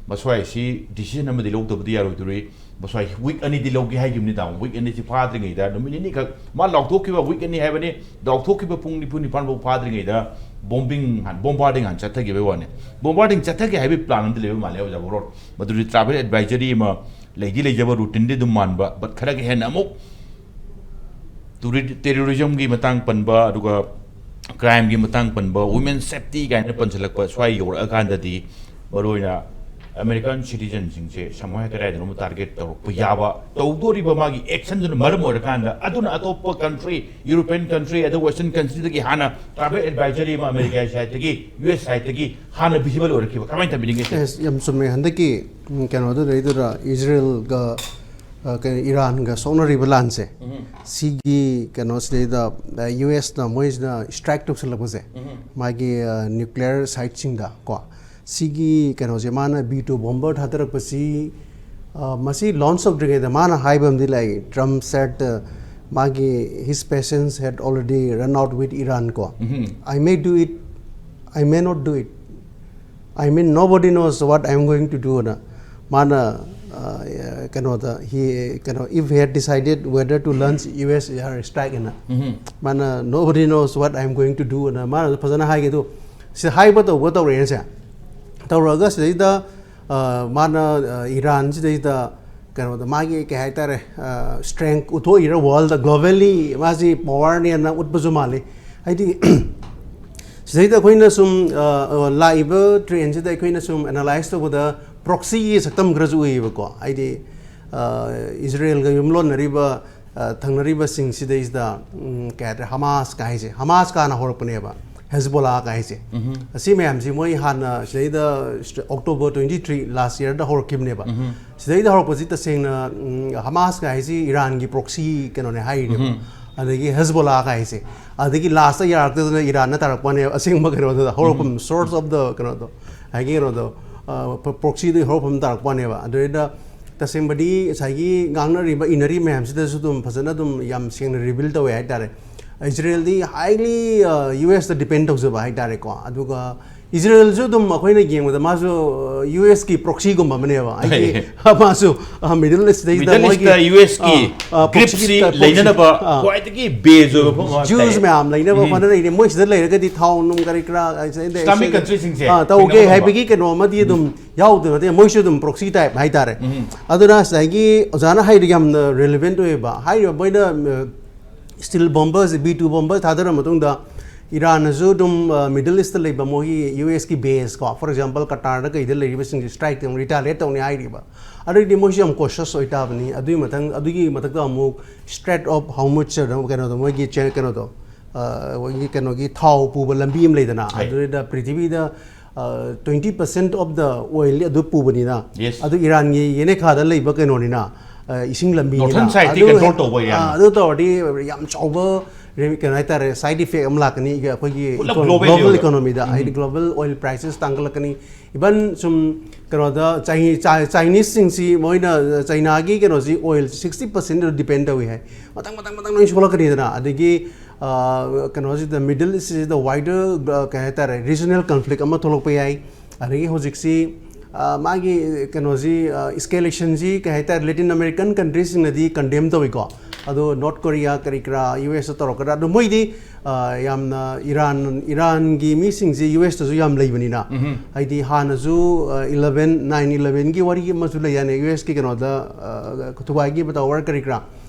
ꯃꯁ꯭ꯋꯥꯏꯁꯤ decision ꯑꯃꯗꯤ ꯂꯧꯗꯕꯗꯤ ꯌꯥꯔꯣꯏꯗꯧꯔꯤ꯫ ꯃꯁ꯭ꯋꯥꯏ week ꯑꯅꯤꯗꯤ ꯂꯧꯒꯦ ꯍꯥꯏꯈꯤꯕꯅꯤ ꯇꯥꯃꯣ꯫ Week ꯑꯅꯤꯁꯤ ꯐꯥꯗ꯭ꯔꯤꯉꯩꯗ, ꯅꯨꯃꯤꯠ ꯅꯤꯅꯤꯈꯛ ꯃꯥ ꯂꯥꯎꯊꯣꯛꯈꯤꯕ week ꯑꯅꯤ ꯍꯥꯏꯕꯅꯤ, ꯂꯥꯎꯊꯣꯛꯈꯤꯕ ꯄꯨꯡ ꯅꯤꯐꯨ ꯅꯤꯄꯥꯟ ꯐꯥꯎ ꯐꯥꯗ꯭ꯔꯤꯉꯩꯗ bombing ꯍꯥꯟ-, bombarding ꯍꯥꯟꯅ ꯆꯠꯊꯈꯤꯕꯒꯤ ꯋꯥꯅꯤ꯫ Bombarding ꯆꯠꯊꯒꯦ ꯍꯥꯏꯕꯒꯤ plan ꯑꯃꯗꯤ ꯂꯩꯕ ꯃꯥꯜꯂꯦ ꯑꯣꯖꯥ ꯕꯣꯔꯣꯠ꯫ ꯃꯗꯨꯗꯤ travel advisory ꯑꯃ ꯂꯩꯗꯤ ꯂꯩꯖꯕ, routine ꯗꯤ ꯑꯗꯨꯝ ꯃꯥꯟꯕ, but ꯈꯔꯒ ꯍꯦꯟꯅ ꯑꯃꯨꯛ ꯇꯨꯔꯤ-, terrorism ꯒꯤ ꯃꯇꯥꯡ ꯄꯟꯕ, ꯑꯗꯨꯒ crime ꯒꯤ ꯃꯇꯥꯡ ꯄꯟꯕ, women safety ꯀꯥꯏꯅ ꯄꯟꯁꯤꯜꯂꯛꯄ ꯁ꯭ꯋꯥꯏ ꯌꯧꯔꯛꯑꯀꯥꯟꯗꯗꯤ ꯃꯔꯨꯑꯣꯏꯅ American citizen ꯁꯤꯡꯁꯦ ꯁꯃꯨꯍ ꯀꯗꯥꯏꯗꯅꯣ target ꯇꯧꯔꯛꯄ ꯌꯥꯕ, ꯇꯧꯗꯣꯔꯤꯕ ꯃꯥꯒꯤ action ꯗꯨꯅ ꯃꯔꯝ ꯑꯣꯏꯔꯀꯥꯟꯗ, ꯑꯗꯨꯅ ꯑꯇꯣꯞꯄ country, European country, ꯑꯗ western country ꯗꯒꯤ ꯍꯥꯟꯅ travel advisory ꯑꯃ America side ꯇꯒꯤ, ꯌꯨ ꯑꯦꯁ side ꯇꯒꯤ ꯍꯥꯟꯅ visible ꯑꯣꯏꯔꯛꯈꯤꯕ꯫ ꯀꯃꯥꯏꯅ ꯊꯝꯕꯤꯅꯤꯡꯉꯤ sir? Yes, ꯌꯥꯝ ꯆꯨꯝꯃꯦ꯫ ꯍꯟꯗꯛꯀꯤ, ꯎꯝ, ꯀꯩꯅꯣꯗꯨꯗꯩꯗꯨꯗ ꯏꯖꯔꯦꯜꯒ ꯑ, ꯀꯩꯅꯣ, ꯏꯔꯥꯟꯒ ꯁꯣꯛꯅꯔꯤꯕ ꯂꯥꯟꯁꯦ, ꯁꯤꯒꯤ ꯀꯩꯅꯣꯁꯤꯗꯩꯗ, ꯑ, ꯌꯨ ꯑꯦꯁꯅ ꯃꯣꯏꯁꯤꯅ ꯁ꯭ꯇ꯭ꯔꯥꯏꯛ ꯇꯧꯁꯜꯂꯛꯄꯁꯦ, ꯃꯥꯒꯤ, ꯑ, ꯅ꯭ꯌꯨꯀ꯭ꯂꯤꯌꯔ ꯁꯥꯏꯠꯁꯤꯡꯗ ꯀꯣ, ꯁꯤꯒꯤ ꯀꯩꯅꯣꯁꯦ ꯃꯥꯅ ꯕꯤ ꯇꯨ ꯕꯣꯝꯕꯔ ꯊꯥꯗꯔꯛꯄꯁꯤ, ꯑ, ꯃꯁꯤ ꯂꯣꯟꯆ ꯇꯧꯗ꯭ꯔꯤꯉꯩꯗ ꯃꯥꯅ ꯍꯥꯏꯕ ꯑꯃꯗꯤ ꯂꯩ, ꯇ꯭ꯔꯝꯞ ꯁꯦꯠ, ꯑ, ꯃꯥꯒꯤ, "His patience had already run out with Iran" ꯀꯣ, "I may do it, I may not do it, I mean, nobody knows what I am going to do" ꯑꯅ ꯃꯥꯅ, ꯑ, ꯀꯩꯅꯣꯗ, he, ꯀꯩꯅꯣ, "If he had decided whether to launch U S air strike" ꯑꯅ ꯃꯥꯅ "Nobody knows what I am going to do" ꯑꯅ ꯃꯥꯅ ꯐꯖꯅ ꯍꯥꯏꯒꯦ꯫ ꯑꯗꯣ ꯁꯤ ꯍꯥꯏꯕ ꯇꯧꯕ ꯇꯧꯔꯛꯑꯦꯅꯁꯦ, ꯇꯧꯔꯛꯑꯒ ꯁꯤꯗꯩꯗ, ꯑ, ꯃꯥꯅ, ꯑ, ꯏꯔꯥꯟꯁꯤꯗꯩꯗ ꯀꯩꯅꯣꯗ ꯃꯥꯒꯤ ꯀꯩ ꯍꯥꯏꯇꯥꯔꯦ, ꯁ꯭ꯇ꯭ꯔꯦꯡ ꯎꯠꯊꯣꯛꯏꯔ, ꯋꯥꯔꯜꯗ ꯒ꯭ꯂꯣꯕꯦꯜꯂꯤ ꯃꯥꯁꯤ ꯄꯋꯥꯔꯅꯦꯅ ꯎꯠꯄꯁꯨ ꯃꯥꯜꯂꯤ꯫ ꯍꯥꯏꯗꯤ ꯁꯤꯗꯩꯗ ꯑꯩꯈꯣꯏꯅ ꯁꯨꯝ, ꯑ, ꯑ, ꯂꯥꯛꯏꯕ ꯇ꯭ꯔꯦꯟꯁꯤꯗ ꯑꯩꯈꯣꯏꯅ ꯁꯨꯝ ꯑꯦꯅꯥꯂꯥꯏꯁ ꯇꯧꯕꯗ ꯄ꯭ꯔꯣꯛꯁꯤꯒꯤ ꯁꯛꯇꯝ ꯈꯔꯁꯨ ꯎꯏꯌꯦꯕꯀꯣ꯫ ꯍꯥꯏꯗꯤ, ꯑ, ꯏꯖꯔꯦꯜꯒ ꯌꯨꯝꯂꯣꯟꯅꯔꯤꯕ, ꯑ, ꯊꯪꯅꯔꯤꯕꯁꯤꯡꯁꯤꯗꯩꯁꯤꯗ, ꯎꯝ, ꯀꯩ ꯍꯥꯏꯇꯥꯔꯦ, ꯍꯃꯥꯁ ꯀꯥꯏꯁꯦ, ꯍꯃꯥꯁ ꯀꯥꯅ ꯍꯧꯔꯛꯄꯅꯦꯕ, ꯍꯦꯖꯕꯣꯂꯥ ꯀꯥꯏꯁꯦ꯫ ꯑꯁꯤ ꯃꯌꯥꯝꯁꯤ ꯃꯣꯏ ꯍꯥꯟꯅ ꯁꯤꯗꯩꯗ ꯑꯣꯛꯇꯣꯕꯔ ꯇ꯭ꯋꯦꯟꯇꯤ ꯊ꯭ꯔꯤ ꯂꯥꯁ ꯌꯔꯗ ꯍꯧꯔꯛꯈꯤꯕꯅꯦꯕ꯫ ꯁꯤꯗꯩꯗ ꯍꯧꯔꯛꯄꯁꯤ ꯇꯁꯦꯡꯅ, ꯎꯝ, ꯍꯃꯥꯁ ꯀꯥꯏꯁꯤ ꯏꯔꯥꯟꯒꯤ ꯄ꯭ꯔꯣꯛꯁꯤ ꯀꯩꯅꯣꯅꯦ ꯍꯥꯏꯔꯤꯅꯦꯕ꯫ ꯑꯗꯒꯤ ꯍꯦꯖꯕꯣꯂꯥ ꯀꯥꯏꯁꯦ, ꯑꯗꯒꯤ ꯂꯥꯁꯇ ꯌꯥꯔꯛꯇꯗꯅ ꯏꯔꯥꯟꯅ ꯇꯥꯔꯛꯄꯅꯦꯕ꯫ ꯑꯁꯦꯡꯕ ꯀꯩꯅꯣꯗꯨꯗ ꯍꯧꯔꯛꯐꯝ, ꯁꯣꯔꯁ ꯑꯣꯐ ꯗ ꯀꯩꯅꯣꯗꯣ, ꯍꯥꯏꯒꯤ ꯀꯩꯅꯣꯗꯣ, ꯑ, ꯄ꯭ꯔꯣꯛꯁꯤꯗꯨꯒꯤ ꯍꯧꯔꯛꯐꯝ ꯇꯥꯔꯛꯄꯅꯦꯕ꯫ ꯑꯗꯨꯗꯩꯗ ꯇꯁꯦꯡꯕꯗꯤ ꯉꯁꯥꯏꯒꯤ ꯉꯥꯡꯅꯔꯤꯕ, ꯏꯅꯔꯤ ꯃꯌꯥꯝꯁꯤꯗꯁꯨ ꯑꯗꯨꯝ ꯐꯖꯅ ꯑꯗꯨꯝ ꯌꯥꯝ ꯁꯦꯡꯅ ꯔꯤꯚꯤꯜ ꯇꯧꯋꯦ ꯍꯥꯏꯇꯥꯔꯦ꯫ ꯏꯖꯔꯦꯜꯗꯤ ꯍꯥꯏꯂꯤ, ꯑ, ꯌꯨ ꯑꯦꯁꯇ ꯗꯤꯄꯦꯟ ꯇꯧꯖꯕ ꯍꯥꯏꯇꯥꯔꯦꯀꯣ꯫ ꯑꯗꯨꯒ ꯏꯖꯔꯦꯜꯁꯨ ꯑꯗꯨꯝ ꯑꯩꯈꯣꯏꯅ ꯌꯦꯡꯕꯗ ꯃꯥꯁꯨ, ꯑ, ꯌꯨ ꯑꯦꯁꯀꯤ ꯄ꯭ꯔꯣꯛꯁꯤꯒꯨꯝꯕ ꯑꯃꯅꯦꯕ꯫ ꯍꯥꯏꯗꯤ ꯃꯥꯁꯨ, ꯑ, ꯃꯤꯗꯜ ꯏꯁꯇꯩꯁꯤꯗ ꯃꯤꯗꯜ ꯃꯣꯏꯒꯤ, ꯏꯁꯇ ꯌꯨ ꯑꯦꯁꯀꯤ ꯑ, ꯑ, ꯒ꯭ꯔꯤꯞꯁꯤ ꯄ꯭ꯔꯣꯛꯁꯤꯒꯤ ꯂꯩꯅꯅꯕ ꯄ꯭ꯔꯣꯛꯁꯤ, ꯑ, ꯈ꯭ꯋꯥꯏꯗꯒꯤ ꯕꯦꯖ ꯑꯣꯏꯕ ꯃꯐꯝ ꯑꯃ ꯖ꯭ꯌꯨꯁ ꯍꯥꯏꯇꯥꯔꯦ꯫ ꯃꯌꯥꯝ ꯂꯩꯅꯕ ꯎꯝ꯫ ꯍꯣꯠꯅꯔꯤꯅꯦ꯫ ꯃꯣꯏ ꯁꯤꯗ ꯂꯩꯔꯒꯗꯤ ꯊꯥꯎ ꯅꯨꯡ ꯀꯔꯤ ꯀꯔꯥ, ꯑ, ꯏꯁꯂꯥꯃꯤꯛ ꯀꯟꯇ꯭ꯔꯤꯁꯤꯡꯁꯦ ꯑ, ꯇꯧꯒꯦ ꯊꯦꯡꯅꯕ ꯍꯥꯏꯕꯒꯤ ꯀꯩꯅꯣ ꯑꯃꯗꯤ ꯑꯗꯨꯝ ꯌꯥꯎꯗꯅ ꯅꯠꯇꯦ, ꯃꯣꯏꯁꯨ ꯑꯗꯨꯝ ꯄ꯭ꯔꯣꯛꯁꯤ ꯇꯥꯏꯞ ꯍꯥꯏꯇꯥꯔꯦ꯫ ꯎꯝ꯫ ꯑꯗꯨꯅ ꯉꯁꯥꯏꯒꯤ ꯑꯣꯖꯥꯅ ꯍꯥꯏꯔꯤꯗꯣ ꯌꯥꯝꯅ ꯔꯦꯂꯤꯚꯦꯟꯠ ꯑꯣꯏꯌꯦꯕ꯫ ꯍꯥꯏꯔꯤꯕ ꯃꯣꯏꯅ, ꯑ, ꯁ꯭ꯇꯤꯜ ꯕꯣꯝꯕꯔꯁꯦ, ꯕꯤ ꯇꯨ ꯕꯣꯝꯕꯔ ꯊꯥꯗꯔ ꯃꯇꯨꯡꯗ ꯏꯔꯥꯟꯅꯁꯨ ꯑꯗꯨꯝ, ꯑ, ꯃꯤꯗꯜ ꯏꯁꯇ ꯂꯩꯕ ꯃꯣꯏꯒꯤ ꯌꯨ ꯑꯦꯁꯀꯤ ꯕꯦꯁ ꯀꯣ, ꯐꯣꯔ ꯑꯦꯛꯖꯥꯝꯄꯜ, ꯀꯇꯥꯔꯗ ꯀꯩꯗ ꯂꯩꯔꯤꯕꯁꯤꯡꯁꯦ ꯁ꯭ꯇ꯭ꯔꯥꯏꯛ ꯇꯧ, ꯔꯤꯇꯥꯂꯤꯌꯦꯠ ꯇꯧꯅꯤ ꯍꯥꯏꯔꯤꯕ꯫ ꯑꯗꯨꯗꯤ ꯃꯣꯏꯁꯨ ꯌꯥꯝ ꯀꯣꯁꯤꯌꯁ ꯑꯣꯏ ꯇꯥꯕꯅꯤ꯫ ꯑꯗꯨꯒꯤ ꯃꯊꯪ, ꯑꯗꯨꯒꯤ ꯃꯊꯛꯇ ꯑꯃꯨꯛ ꯁ꯭ꯇ꯭ꯔꯦꯠ ꯑꯣꯐ ꯍꯣꯔꯃꯨꯖ ꯍꯥꯏꯅ ꯀꯩꯅꯣꯗꯣ, ꯃꯣꯏꯒꯤ ꯆꯦ-, ꯀꯩꯅꯣꯗꯣ, ꯑ, ꯃꯣꯏꯒꯤ ꯀꯩꯅꯣꯒꯤ ꯊꯥꯎ ꯄꯨꯕ ꯂꯝꯕꯤ ꯑꯃ ꯂꯩꯗꯅ, ꯍꯣꯏ꯫ ꯑꯗꯨꯗ ꯄ꯭ꯔꯤꯊꯤꯕꯤꯗ, ꯑ, twenty percent of the oil ꯑꯗꯨ ꯄꯨꯕꯅꯤꯅ, Yes. ꯑꯗꯨ ꯏꯔꯥꯟꯒꯤ ꯌꯦꯅꯦꯈꯥꯗ ꯂꯩꯕ ꯀꯩꯅꯣꯅꯤꯅ, ꯑ, ꯏꯁꯤꯡ ꯂꯝꯕꯤꯅꯤꯅ꯫ Northern side ꯇꯤ ꯑꯗꯨ control ꯍꯦꯛ-, ꯇꯧꯕ ꯌꯥꯏ꯫ ꯑ, ꯑꯗꯨ ꯇꯧꯔꯗꯤ ꯌꯥꯝ ꯆꯥꯎꯕ ꯔꯦ-, ꯀꯩꯅꯣ ꯍꯥꯏꯇꯥꯔꯦ, side effect ꯑꯃ ꯂꯥꯛꯀꯅꯤ ꯑꯩꯈꯣꯏꯒꯤ ꯄꯨꯂꯞ ꯏꯀꯣ-, global global ꯑꯣꯏꯕ꯫ economy ꯗ, ꯍꯥꯏꯗꯤ global oil prices ꯇꯥꯡꯈꯠꯂꯛꯀꯅꯤ꯫ Even ꯁꯨꯝ ꯀꯩꯅꯣꯗ ꯆꯥꯏ-, ꯆꯥꯏ-, Chinese ꯁꯤꯡꯁꯤ ꯃꯣꯏꯅ ꯆꯩꯅꯥꯒꯤ ꯀꯩꯅꯣꯁꯤ oil sixty percent depend ꯇꯧꯏ ꯍꯥꯏ꯫ ꯃꯊꯪ ꯃꯊꯪ ꯃꯊꯪ ꯂꯣꯏ ꯁꯣꯛꯂꯛꯀꯅꯤꯗꯅ꯫ ꯑꯗꯒꯤ ꯑ, ꯀꯩꯅꯣꯁꯤꯗ, Middle East ꯁꯤꯗ wider, ꯑ, ꯀꯩ ꯍꯥꯏꯇꯥꯔꯦ, regional conflict ꯑꯃ ꯊꯣꯛꯂꯛꯄ ꯌꯥꯏ꯫ ꯑꯗꯒꯤ ꯍꯧꯖꯤꯛꯁꯤ ꯑ, ꯃꯥꯒꯤ ꯀꯩꯅꯣꯁꯤ, ꯑ, escalation ꯁꯤ ꯀꯩ ꯍꯥꯏꯇꯥꯔꯦ, Latin American country ꯁꯤꯡꯅꯗꯤ condemn ꯇꯧꯏꯀꯣ꯫ ꯑꯗꯣ North Korea ꯀꯔꯤ ꯀꯔꯥ U S ꯇ ꯇꯧꯔꯛꯀꯗ꯭ꯔꯥ? ꯑꯗꯣ ꯃꯣꯏꯗꯤ ꯑ, ꯌꯥꯝꯅ ꯏꯔꯥꯟ, ꯏꯔꯥꯟꯒꯤ ꯃꯤꯁꯤꯡꯁꯤ U S ꯇꯁꯨ ꯌꯥꯝ ꯂꯩꯕꯅꯤꯅ, ꯍꯥꯏꯗꯤ ꯍꯥꯟꯅꯁꯨ, ꯑ, eleven, nine eleven ꯒꯤ ꯋꯥꯔꯤ ꯑꯃꯁꯨ ꯂꯩ ꯍꯥꯏꯅ, U S ꯀꯤ ꯀꯩꯅꯣꯗ, ꯑ, ꯊꯨꯒꯥꯏꯈꯤꯕ tower ꯀꯔꯤ ꯀꯔꯥ꯫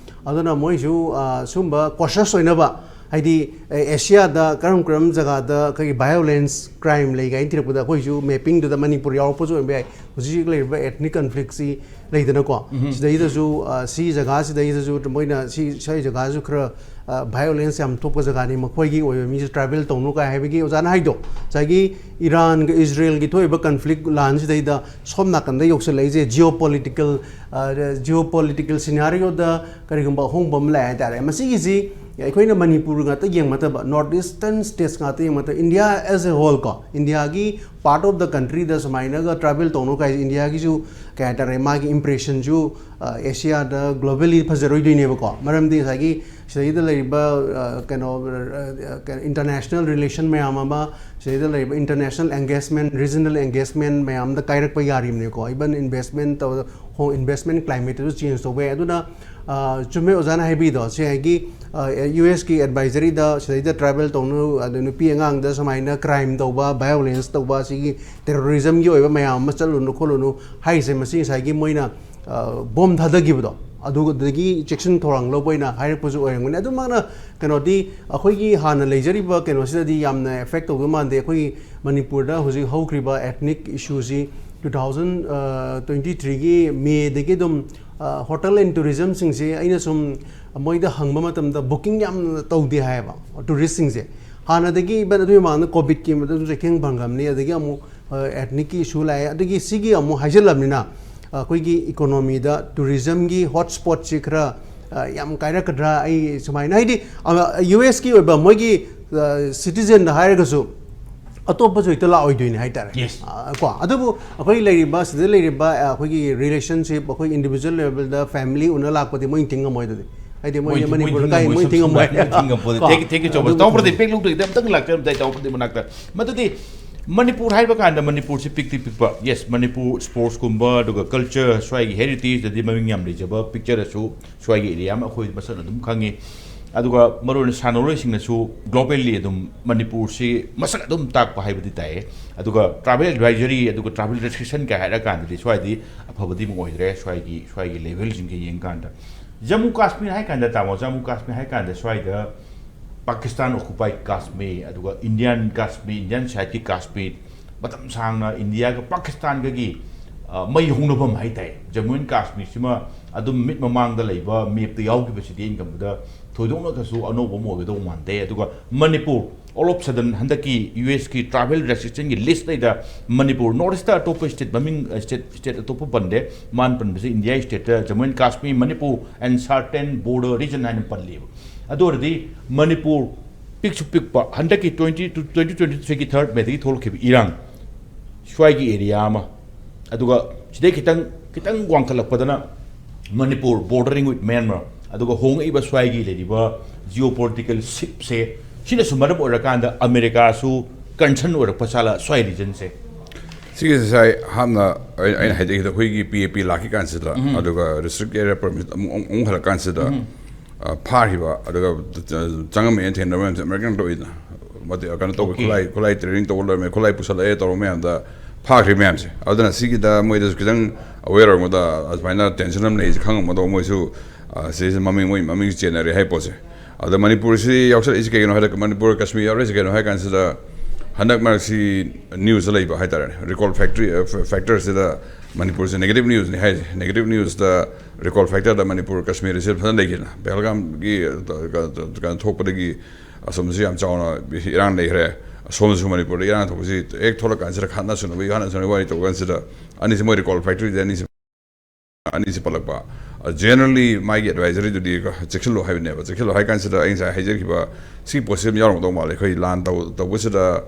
ꯑꯗꯨꯅ ꯃꯣꯏꯁꯨ, ꯑ, ꯁꯨꯝꯕ cautious ꯑꯣꯏꯅꯕ, ꯍꯥꯏꯗꯤ, ꯑꯦ, ꯑꯦꯁꯤꯌꯥꯗ ꯀꯔꯝ ꯀꯔꯝ ꯖꯒꯥꯗ ꯑꯩꯈꯣꯏꯒꯤ violence, crime ꯂꯩ ꯀꯥꯏꯅ ꯊꯤꯔꯛꯄꯗ, ꯑꯩꯈꯣꯏꯁꯨ mapping ꯗꯨꯗ ꯃꯅꯤꯄꯨꯔ ꯌꯥꯎꯔꯛꯄꯁꯨ ꯑꯣꯏꯕ ꯌꯥꯏ꯫ ꯍꯧꯖꯤꯛ ꯍꯧꯖꯤꯛ ꯂꯩꯔꯤꯕ ethnic conflict ꯁꯤ ꯂꯩꯗꯅꯀꯣ, ꯁꯤꯗꯩꯗꯁꯨ, ꯑ, ꯁꯤ ꯖꯒꯥꯁꯤꯗꯩꯗꯁꯨ ꯃꯣꯏꯅ ꯁꯤ, ꯁꯤ ꯖꯒꯥꯁꯨ ꯈꯔ, ꯑ, violence ꯌꯥꯝ ꯊꯣꯛꯄ ꯖꯒꯥꯅꯤ, ꯃꯈꯣꯏꯒꯤ ꯑꯣꯏꯕ ꯃꯤꯁꯨ travel ꯇꯧꯅꯨ ꯀꯥꯏ ꯍꯥꯏꯕꯒꯤ ꯑꯣꯖꯥꯅ ꯍꯥꯏꯗꯣ, ꯉꯁꯥꯏꯒꯤ ꯏꯔꯥꯟꯒ ꯏꯖꯔꯦꯜꯒꯤ ꯊꯣꯛꯏꯕ conflict ꯂꯥꯟꯁꯤꯗꯩꯗ ꯁꯣꯝ ꯅꯥꯀꯟꯗ ꯌꯧꯁꯤꯜꯂꯛꯏꯁꯦ geopolitical, ꯑ, geopolitical scenario ꯗ ꯀꯔꯤꯒꯨꯝꯕ ꯑꯍꯣꯡꯕ ꯑꯃ ꯂꯥꯛꯑꯦ ꯍꯥꯏꯇꯥꯔꯦ꯫ ꯃꯁꯤꯒꯤꯁꯤ ꯑꯩꯈꯣꯏꯅ ꯃꯅꯤꯄꯨꯔ ꯉꯥꯛꯇ ꯌꯦꯡꯕ ꯅꯠꯇꯕ, North Eastern states ꯉꯥꯛꯇ ꯌꯦꯡꯕ ꯅꯠꯇꯕ, India as a whole ꯀꯣ, ꯏꯟꯗꯤꯌꯥꯒꯤ part of the country the ꯁꯨꯃꯥꯏꯅꯒ travel ꯇꯧꯅꯨ ꯀꯥꯏꯁꯦ, ꯏꯟꯗꯤꯌꯥꯒꯤꯁꯨ ꯀꯩ ꯍꯥꯏꯇꯥꯔꯦ, ꯃꯥꯒꯤ impression ꯁꯨ, ꯑ, ꯑꯦꯁꯤꯌꯥꯗ globally ꯐꯖꯔꯣꯏꯗꯣꯏꯅꯦꯕꯀꯣ꯫ ꯃꯔꯝꯗꯤ ꯉꯁꯥꯏꯒꯤ ꯁꯤꯗꯩꯗ ꯂꯩꯔꯤꯕ, ꯑ, ꯀꯩꯅꯣ, ꯑ, ꯑ, international relation ꯃꯌꯥꯝ ꯑꯃ, ꯁꯤꯗꯩꯗ ꯂꯩꯔꯤꯕ international engagement, regional engagement ꯃꯌꯥꯝꯗ ꯀꯥꯏꯔꯛꯄ ꯌꯥꯔꯤꯕꯅꯦꯀꯣ꯫ Even investment ꯇꯧ-, ꯍꯣ-, investment climate ꯇꯁꯨ change ꯇꯧꯕ ꯌꯥꯏ꯫ ꯑꯗꯨꯅ, ꯑ, ꯆꯨꯝꯃꯦ ꯑꯣꯖꯥꯅ ꯍꯥꯏꯕꯤꯗꯣ, ꯁꯤ ꯍꯥꯏꯒꯤ, ꯑ, U S ꯀꯤ advisory ꯗ ꯁꯤꯗꯩꯗ travel ꯇꯧꯅꯨ, ꯑꯗꯨ ꯅꯨꯄꯤ ꯑꯉꯥꯡꯗ ꯁꯨꯃꯥꯏꯅ crime ꯇꯧꯕ, violence ꯇꯧꯕ, ꯁꯤꯒꯤ terrorism ꯒꯤ ꯑꯣꯏꯕ ꯃꯌꯥꯝ ꯑꯃ ꯆꯠꯂꯨꯅꯨ ꯈꯣꯠꯂꯨꯅꯨ ꯍꯥꯏꯔꯤꯁꯦ, ꯃꯁꯤ ꯉꯁꯥꯏꯒꯤ ꯃꯣꯏꯅ, ꯑ, bomb ꯊꯥꯗꯈꯤꯕꯗꯣ, ꯑꯗꯨꯗꯒꯤ ꯆꯦꯛꯁꯤꯟ ꯊꯧꯔꯥꯡ ꯂꯧꯕ ꯑꯣꯏꯅ ꯍꯥꯏꯔꯛꯄꯁꯨ ꯑꯣꯏꯔꯝꯒꯅꯤ꯫ ꯑꯗꯨꯃꯛꯅ ꯀꯩꯅꯣꯗꯤ, ꯑꯩꯈꯣꯏꯒꯤ ꯍꯥꯟꯅ ꯂꯩꯖꯔꯤꯕ ꯀꯩꯅꯣꯁꯤꯗꯗꯤ ꯌꯥꯝꯅ effect ꯇꯧꯗꯧ ꯃꯥꯟꯗꯦ꯫ ꯑꯩꯈꯣꯏꯒꯤ ꯃꯅꯤꯄꯨꯔꯗ ꯍꯧꯖꯤꯛ ꯍꯧꯈ꯭ꯔꯤꯕ ethnic issue ꯁꯤ two thousand twenty three ꯒꯤ May ꯗꯒꯤ ꯑꯗꯨꯝ, ꯑ, hotel and tourism ꯁꯤꯡꯁꯦ ꯑꯩꯅ ꯁꯨꯝ ꯃꯣꯏꯗ ꯍꯪꯕ ꯃꯇꯝꯗ booking ꯌꯥꯝꯅ ꯇꯧꯗꯦ ꯍꯥꯏꯌꯦꯕ tourist ꯁꯤꯡꯁꯦ꯫ ꯍꯥꯟꯅꯗꯒꯤ even ꯑꯗꯨꯒꯤ ꯃꯃꯥꯡꯗ COVID ꯀꯤ ꯃꯇꯝꯗ ꯆꯩꯊꯦꯡ ꯐꯪꯈ꯭ꯔꯕꯅꯤ, ꯑꯗꯒꯤ ꯑꯃꯨꯛ, ꯑ, ethnic ꯀꯤ issue ꯂꯥꯛꯑꯦ, ꯑꯗꯒꯤ ꯁꯤꯒꯤ ꯑꯃꯨꯛ ꯍꯥꯏꯖꯤꯜꯂꯕꯅꯤꯅ, ꯑꯩꯈꯣꯏꯒꯤ ꯏꯀꯣꯅꯣꯃꯤꯗ ꯇꯨꯔꯤꯖꯝꯒꯤ ꯍꯣꯠ ꯁ꯭ꯄꯣꯠꯁꯤ ꯈꯔ ꯑ, ꯌꯥꯝ ꯀꯥꯏꯔꯛꯀꯗ꯭ꯔꯥ? ꯑꯩ ꯁꯨꯃꯥꯏꯅ, ꯍꯥꯏꯗꯤ, ꯌꯨ ꯑꯦꯁꯀꯤ ꯑꯣꯏꯕ ꯃꯣꯏꯒꯤ ꯁꯤꯇꯤꯖꯦꯟꯗ ꯍꯥꯏꯔꯒꯁꯨ ꯑꯇꯣꯞꯄꯁꯨ ꯍꯦꯛꯇ ꯂꯥꯛꯑꯣꯏꯗꯣꯏꯅꯤ ꯍꯥꯏꯇꯥꯔꯦ꯫ Yes. ꯑ, ꯀꯣ ꯑꯗꯨꯕꯨ ꯑꯩꯈꯣꯏ ꯂꯩꯔꯤꯕ, ꯁꯤꯗ ꯂꯩꯔꯤꯕ ꯑ, ꯑꯩꯈꯣꯏꯒꯤ ꯔꯤꯂꯦꯁꯟꯁꯤꯞ, ꯑꯩꯈꯣꯏ ꯏꯟꯗꯤꯕꯤꯖꯨꯋꯦꯜ ꯂꯦꯕꯦꯜꯗ ꯐꯦꯃꯤꯂꯤ ꯎꯅ ꯂꯥꯛꯄꯗꯤ ꯃꯣꯏ ꯊꯤꯡꯉꯝꯃꯣꯏ꯫ ꯑꯗꯨꯗꯤ ꯍꯥꯏꯗꯤ ꯃꯣꯏ ꯃꯣꯏ- ꯃꯣꯏ ꯃꯅꯤꯄꯨꯔꯗ ꯀꯥꯏ ꯊꯤꯡꯉꯝꯃꯣꯏ, ꯃꯣꯏ ꯁꯝ- ꯊꯤꯡꯉꯝꯃꯣꯏ꯫ ꯁꯝ- ꯊꯤꯡꯉꯝꯃꯣꯏ꯫ ꯀꯣ? Thank you, thank you so much. ꯑꯗꯨꯕꯨ ꯇꯥꯎꯕ꯭ꯔꯗꯤ ꯕꯦꯛ ꯂꯧꯗꯣꯏꯗ ꯑꯝꯇꯪ ꯂꯥꯛꯆꯔꯝꯗꯥꯏ, ꯇꯥꯎꯕ꯭ꯔꯗꯤ ꯃꯅꯥꯛꯇ꯫ ꯃꯗꯨꯗꯤ ꯃꯅꯤꯄꯨꯔ ꯍꯥꯏꯕ ꯀꯥꯟꯗ ꯃꯅꯤꯄꯨꯔꯁꯤ ꯄꯤꯛꯇꯤ ꯄꯤꯛꯄ꯫ Yes, ꯃꯅꯤꯄꯨꯔ ꯁ꯭ꯄꯣꯔꯠꯁꯀꯨꯝꯕ, ꯑꯗꯨꯒ ꯀꯜꯆꯔ, ꯁ꯭ꯋꯥꯏꯒꯤ ꯍꯦꯔꯤꯇꯦꯖꯇꯗꯤ ꯃꯃꯤꯡ ꯌꯥꯝ ꯂꯩꯖꯕ, ꯄꯤꯛꯆꯔꯁꯨ ꯁ꯭ꯋꯥꯏꯒꯤ ꯑꯦꯔꯤꯌꯥ ꯑꯃ ꯑꯩꯈꯣꯏ ꯃꯁꯛ ꯑꯗꯨꯝ ꯈꯪꯉꯤ꯫ ꯑꯗꯨꯒ ꯃꯔꯨꯑꯣꯏꯅ ꯁꯥꯟꯅꯔꯣꯏꯁꯤꯡꯅꯁꯨ globally ꯑꯗꯨꯝ ꯃꯅꯤꯄꯨꯔꯁꯤ ꯃꯁꯛ ꯑꯗꯨꯝ ꯇꯥꯛꯄ ꯍꯥꯏꯕꯗꯤ ꯇꯥꯏꯌꯦ꯫ ꯑꯗꯨꯒ ꯇ꯭ꯔꯥꯚꯦꯜ ꯑꯦꯗꯚꯥꯏꯖꯔꯤ, ꯑꯗꯨꯒ ꯇ꯭ꯔꯥꯚꯦꯜ ꯔꯦꯁꯇ꯭ꯔꯤꯛꯁꯟ ꯀꯥꯏ ꯍꯥꯏꯔꯀꯥꯟꯗꯗꯤ ꯁ꯭ꯋꯥꯏꯗꯤ ꯑꯐꯕꯗꯤ ꯑꯃꯨꯛ ꯑꯣꯏꯗ꯭ꯔꯦ, ꯁ꯭ꯋꯥꯏꯒꯤ, ꯁ꯭ꯋꯥꯏꯒꯤ ꯂꯦꯚꯦꯜꯁꯤꯡꯁꯦ ꯌꯦꯡꯀꯥꯟꯗ꯫ ꯖꯝꯃꯨ ꯀꯥꯁꯃꯤꯔ ꯍꯥꯏ ꯀꯥꯟꯗ, ꯇꯥꯃꯣ, ꯖꯝꯃꯨ ꯀꯥꯁꯃꯤꯔ ꯍꯥꯏ ꯀꯥꯟꯗ ꯁ꯭ꯋꯥꯏꯗ ꯄꯥꯀꯤꯁꯇꯥꯟ ꯑꯣꯀꯨꯄꯥꯏ ꯀꯥꯁꯃꯤꯔ, ꯑꯗꯨꯒ ꯏꯟꯗꯤꯌꯥꯟ ꯀꯥꯁꯃꯤꯔ, ꯏꯟꯗꯤꯌꯥꯟ ꯁꯥꯏꯠꯀꯤ ꯀꯥꯁꯃꯤꯔ, ꯃꯇꯝ ꯁꯥꯡꯅ ꯏꯟꯗꯤꯌꯥꯒ ꯄꯥꯀꯤꯁꯇꯥꯟꯒꯒꯤ, ꯑ, ꯃꯩ ꯍꯧꯅꯐꯝ ꯍꯥꯏ ꯇꯥꯏ꯫ ꯖꯝꯃꯨ ꯑꯦꯟ ꯀꯥꯁꯃꯤꯔꯁꯤꯃ ꯑꯗꯨꯝ ꯃꯤꯠ ꯃꯃꯥꯡꯗ ꯂꯩꯕ ꯃꯦꯞꯇ ꯌꯥꯎꯈꯤꯕꯁꯤꯗꯤ ꯑꯩꯅ ꯈꯟꯕꯗ ꯊꯣꯏꯗꯣꯛꯅ ꯀꯩꯁꯨ ꯑꯅꯧꯕ ꯑꯃ ꯑꯣꯏꯒꯗꯧ ꯃꯥꯟꯗꯦ꯫ ꯑꯗꯨꯒ ꯃꯅꯤꯄꯨꯔ, all of sudden ꯍꯟꯗꯛꯀꯤ ꯌꯨ ꯑꯦꯁꯀꯤ ꯇ꯭ꯔꯥꯚꯦꯜ ꯔꯦꯁꯇ꯭ꯔꯤꯛꯁꯟꯒꯤ ꯂꯤꯁꯇꯩꯗ ꯃꯅꯤꯄꯨꯔ, ꯅꯣꯔꯠ ꯏꯁꯇ ꯑꯇꯣꯞꯄ ꯁ꯭ꯇꯦꯠ ꯃꯃꯤꯡ, ꯁ꯭ꯇꯦꯠ, ꯁ꯭ꯇꯦꯠ ꯑꯇꯣꯞꯄ ꯄꯟꯗꯦ, ꯃꯥꯅ ꯄꯟꯕꯁꯦ ꯏꯟꯗꯤꯌꯥ ꯁ꯭ꯇꯦꯠꯇ Jammu and Kashmir, Manipur and certain border region ꯍꯥꯏꯅ ꯄꯜꯂꯤꯕ꯫ ꯑꯗꯨ ꯑꯣꯏꯔꯗꯤ ꯃꯅꯤꯄꯨꯔ ꯄꯤꯛꯁꯨ ꯄꯤꯛꯄ, ꯍꯟꯗꯛꯀꯤ twenty to twenty twenty threeꯒꯤ third Mayꯗꯒꯤ ꯊꯣꯛꯂꯛꯈꯤꯕ ꯏꯔꯥꯡ, ꯁ꯭ꯋꯥꯏꯒꯤ ꯑꯦꯔꯤꯌꯥ ꯑꯃ, ꯑꯗꯨꯒ ꯁꯤꯗꯩ ꯈꯤꯇꯪ, ꯈꯤꯇꯪ ꯋꯥꯡꯈꯠꯂꯛꯄꯗꯅ ꯃꯅꯤꯄꯨꯔ bordering with Myanmar, ꯑꯗꯨꯒ ꯍꯣꯡꯉꯛꯏꯕ ꯁ꯭ꯋꯥꯏꯒꯤ ꯂꯩꯔꯤꯕ geopolitical shiftꯁꯦ, ꯁꯤꯅꯁꯨ ꯃꯔꯝ ꯑꯣꯏꯔꯀꯥꯟꯗ ꯑꯃꯦꯔꯤꯀꯥꯁꯨ concern ꯑꯣꯏꯔꯛꯄ ꯁꯥꯂ ꯁ꯭ꯋꯥꯏ regionꯁꯦ꯫ ꯁꯤꯒꯤꯁꯦ ꯉꯁꯥꯏ ꯍꯥꯟꯅ ꯑꯩ- ꯑꯩꯅ ꯍꯥꯏꯖꯈꯤꯕꯗ ꯑꯩꯈꯣꯏꯒꯤ ꯄꯤ ꯑꯦ ꯄꯤ ꯂꯥꯛꯈꯤ ꯀꯥꯟꯁꯤꯗ, ꯑꯗꯨꯒ restrict area permit ꯑꯃꯨꯛ ꯑꯃꯨꯛ ꯍꯜꯂꯛ ꯀꯥꯟꯁꯤꯗ, ꯑ, ꯐꯥꯈꯤꯕ, ꯑꯗꯨꯒ ꯆꯪꯉꯝꯃꯦꯅ ꯊꯦꯡꯅꯕ ꯃꯌꯥꯝꯁꯦ ꯑꯃꯦꯔꯤꯀꯥꯟ ꯇꯧꯏꯗꯅ, ꯃꯇꯦꯛ ꯀꯩꯅꯣ ꯇꯧꯕ, Okay. ꯈꯨꯠꯂꯥꯏ ꯈꯨꯠꯂꯥꯏ training ꯇꯧꯕ ꯂꯣꯏꯔꯝꯃꯦ, ꯈꯨꯠꯂꯥꯏ ꯄꯨꯁꯜꯂꯛꯑꯦ ꯇꯧꯔꯕ ꯃꯌꯥꯝꯗ ꯐꯥꯈ꯭ꯔꯤꯕ ꯃꯌꯥꯝꯁꯦ꯫ ꯑꯗꯨꯅ ꯁꯤꯒꯤꯗ ꯃꯣꯏꯗꯁꯨ ꯈꯤꯇꯪ aware ꯑꯣꯏꯔꯝꯒꯗ, ꯑꯗꯨꯃꯥꯏꯅ tension ꯑꯃ ꯂꯩꯁꯦ ꯈꯪꯉꯝꯒꯗꯧꯕ ꯃꯣꯏꯁꯨ, ꯑ, ꯁꯤꯁꯦ ꯃꯃꯤꯡ, ꯃꯣꯏ ꯃꯃꯤꯡꯁꯨ ꯆꯦꯟꯅꯔꯦ ꯍꯥꯏ ꯄꯣꯠꯁꯦ꯫ ꯑꯗ ꯃꯅꯤꯄꯨꯔꯁꯤ ꯌꯥꯎꯁꯜꯂꯛꯏꯁꯦ ꯀꯩꯒꯤꯅꯣ ꯍꯥꯏꯔ, ꯃꯅꯤꯄꯨꯔ ꯀꯥꯁꯃꯤꯔ ꯌꯥꯎꯔꯛꯏꯁꯦ ꯀꯩꯅꯣ ꯍꯥꯏ ꯀꯥꯟꯁꯤꯗ, ꯍꯟꯗꯛ ꯃꯔꯛꯁꯤ news ꯂꯩꯕ ꯍꯥꯏꯇꯥꯔꯦꯅꯦ, recall factory, ꯑ, factorꯁꯤꯗ ꯃꯅꯤꯄꯨꯔꯁꯦ negative newsꯅꯤ ꯍꯥꯏꯁꯦ꯫ Negative newsꯇ recall factorꯗ ꯃꯅꯤꯄꯨꯔ ꯀꯥꯁꯃꯤꯔꯁꯦ ꯐꯖꯅ ꯂꯩꯈꯤꯗꯅ, ꯄꯍꯜꯒꯥꯝꯒꯤ, ꯑ, ꯀ-, ꯀ-, ꯀꯩꯅꯣ ꯊꯣꯛꯄꯗꯒꯤ ꯑꯁꯣꯝꯗꯁꯨ ꯌꯥꯝ ꯆꯥꯎꯅ ꯏꯔꯥꯡ ꯂꯩꯈ꯭ꯔꯦ, ꯑꯁꯣꯝꯗꯁꯨ ꯃꯅꯤꯄꯨꯔꯗ ꯏꯔꯥꯡ ꯊꯣꯛꯄꯁꯤ ꯍꯦꯛ ꯊꯣꯛꯂꯛꯀꯥꯟꯁꯤꯗ ꯈꯠꯅ ꯆꯩꯅꯕꯒꯤ, ꯍꯥꯠꯅ ꯆꯩꯅꯕꯒꯤ ꯋꯥꯔꯤ ꯇꯧꯕ ꯀꯥꯟꯁꯤꯗ, ꯑꯅꯤꯁꯤ ꯃꯣꯏ recall factoryꯗ ꯑꯅꯤꯁꯤ ꯑꯅꯤꯁꯤ ꯄꯜꯂꯛꯄ꯫ ꯖꯦꯅꯔꯦꯜꯂꯤ ꯃꯥꯒꯤ ꯑꯦꯗꯚꯥꯏꯖꯔꯤꯗꯨꯗꯤ ꯆꯦꯛꯁꯤꯜꯂꯨ ꯍꯥꯏꯕꯅꯦꯕ꯫ ꯆꯦꯛꯁꯤꯜꯂꯨ ꯍꯥꯏ ꯀꯥꯟꯁꯤꯗ ꯑꯩ ꯉꯁꯥꯏ ꯍꯥꯏꯖꯈꯤꯕ ꯁꯤ ꯄꯣꯠꯁꯤ ꯑꯗꯨꯝ ꯌꯥꯎꯔꯝꯒꯗꯧ ꯃꯥꯜꯂꯦ꯫ ꯑꯩꯈꯣꯏ ꯂꯥꯟ ꯇꯧ ꯇꯧꯕꯁꯤꯗ,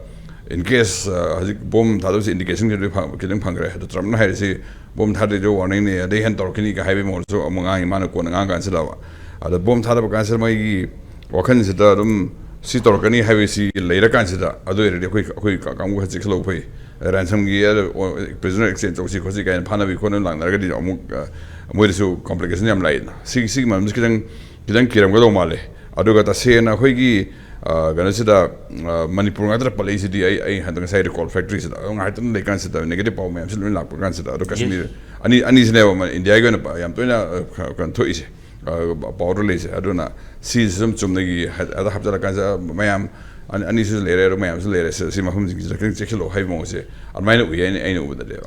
in case, ꯍꯧꯖꯤꯛ ꯕꯣꯝ ꯊꯥꯗꯕꯁꯤ ꯏꯟꯗꯤꯀꯦꯁꯟ ꯈꯤꯇꯪ ꯐꯪ- ꯈꯤꯇꯪ ꯐꯪꯈ꯭ꯔꯦ꯫ ꯑꯗꯣ ꯇ꯭ꯔꯝꯞꯅ ꯍꯥꯏꯔꯤꯁꯤ ꯕꯣꯝ ꯊꯥꯗꯣꯏꯗꯣ ꯋꯥꯔꯅꯤꯡꯅꯤ, ꯑꯗꯩ ꯍꯦꯟꯅ ꯇꯧꯔꯛꯈꯤꯅꯤꯒ ꯍꯥꯏꯕꯒꯤ ꯃꯑꯣꯡꯗꯁꯨ ꯑꯃꯨꯛ ꯉꯥꯡꯉꯤ, ꯃꯥꯅ ꯀꯣꯟꯅ ꯉꯥꯡ ꯀꯥꯟꯁꯤꯗꯕ꯫ ꯑꯗꯣ ꯕꯣꯝ ꯊꯥꯗꯕ ꯀꯥꯟꯁꯤꯗ ꯃꯣꯏꯒꯤ ꯋꯥꯈꯜꯁꯤꯗ ꯑꯗꯨꯝ ꯁꯤ ꯇꯧꯔꯛꯀꯅꯤ ꯍꯥꯏꯕꯁꯤ ꯂꯩꯔꯀꯥꯟꯁꯤꯗ, ꯑꯗꯨ ꯑꯣꯏꯔꯗꯤ ꯑꯩꯈꯣꯏ, ꯑꯩꯈꯣꯏ ꯀꯥꯡꯕꯨ ꯈꯔ ꯆꯦꯛꯁꯤꯜꯍꯧꯕ ꯐꯩ꯫ ꯔꯦꯟꯁꯝꯒꯤ ꯄ꯭ꯔꯤꯖꯅꯔ ꯑꯦꯛꯁꯆꯦꯟꯖ ꯇꯧꯁꯤ ꯈꯣꯠꯁꯤ ꯀꯥꯏꯅ ꯐꯥꯅꯕꯤ ꯈꯣꯠꯅꯕꯤ ꯂꯥꯛꯅꯔꯒꯗꯤ ꯑꯃꯨꯛ, ꯑ, ꯃꯣꯏꯗꯁꯨ ꯀꯣꯝꯄ꯭ꯂꯤꯀꯦꯁꯟ ꯌꯥꯝ ꯂꯥꯛꯏꯗꯅ꯫ ꯁꯤ, ꯁꯤꯒꯤ ꯃꯔꯝꯁꯤ ꯈꯤꯇꯪ, ꯈꯤꯇꯪ ꯀꯤꯔꯝꯒꯗꯧ ꯃꯥꯜꯂꯦ꯫ ꯑꯗꯨꯒ ꯇꯁꯦꯡꯅ ꯑꯩꯈꯣꯏꯒꯤ, ꯑ, ꯀꯩꯅꯣꯁꯤꯗ, ꯑ, ꯃꯅꯤꯄꯨꯔ ꯉꯥꯛꯇ ꯄꯜꯂꯛꯏꯁꯤꯗꯤ ꯑꯩ, ꯑꯩ ꯍꯟꯗꯛ ꯉꯁꯥꯏ ꯔꯤꯀꯣꯜ ꯐꯦꯛꯇ꯭ꯔꯤꯁꯤꯗ ꯑꯗꯨꯝ ꯉꯥꯏꯍꯥꯛꯇꯪ ꯂꯩꯀꯥꯟꯁꯤꯗ ꯅꯦꯒꯦꯇꯤꯚ ꯄꯥꯎ ꯃꯌꯥꯝꯁꯤ ꯂꯣꯏ ꯂꯥꯛꯄ ꯀꯥꯟꯁꯤꯗ, ꯑꯗꯣ ꯀꯥꯁꯃꯤꯔ ꯑꯅꯤ, ꯑꯅꯤꯁꯤꯅꯦꯕ ꯃ-, ꯏꯟꯗꯤꯌꯥꯒꯤ ꯑꯣꯏꯅ ꯄ-, ꯌꯥꯝ ꯇꯣꯏꯅ, ꯑ, ꯈ-, ꯀꯩꯅꯣ ꯊꯣꯛꯏꯁꯦ, ꯑ, ꯄꯥꯎꯗ ꯂꯩꯁꯦ꯫ ꯑꯗꯨꯅ ꯁꯤꯁꯤ ꯁꯨꯝ ꯆꯨꯝꯅꯒꯤ ꯍ-, ꯑꯗ ꯍꯥꯞꯆꯤꯜꯂꯀꯥꯟꯁꯤꯗ ꯃꯌꯥꯝ ꯑꯅꯤ, ꯑꯅꯤꯁꯨ ꯂꯩꯔꯦ, ꯑꯗꯨ ꯃꯌꯥꯝꯁꯨ ꯂꯩꯔꯦ, ꯁꯤ, ꯁꯤ ꯃꯐꯝꯁꯤꯡꯁꯤꯗ ꯈꯤꯇꯪ ꯆꯦꯛꯁꯤꯜꯂꯣ ꯍꯥꯏꯕ ꯃꯑꯣꯡꯁꯦ ꯑꯗꯨꯃꯥꯏꯅ ꯎꯏ, ꯑꯩꯅ, ꯑꯩꯅ ꯎꯕꯗꯗꯤ꯫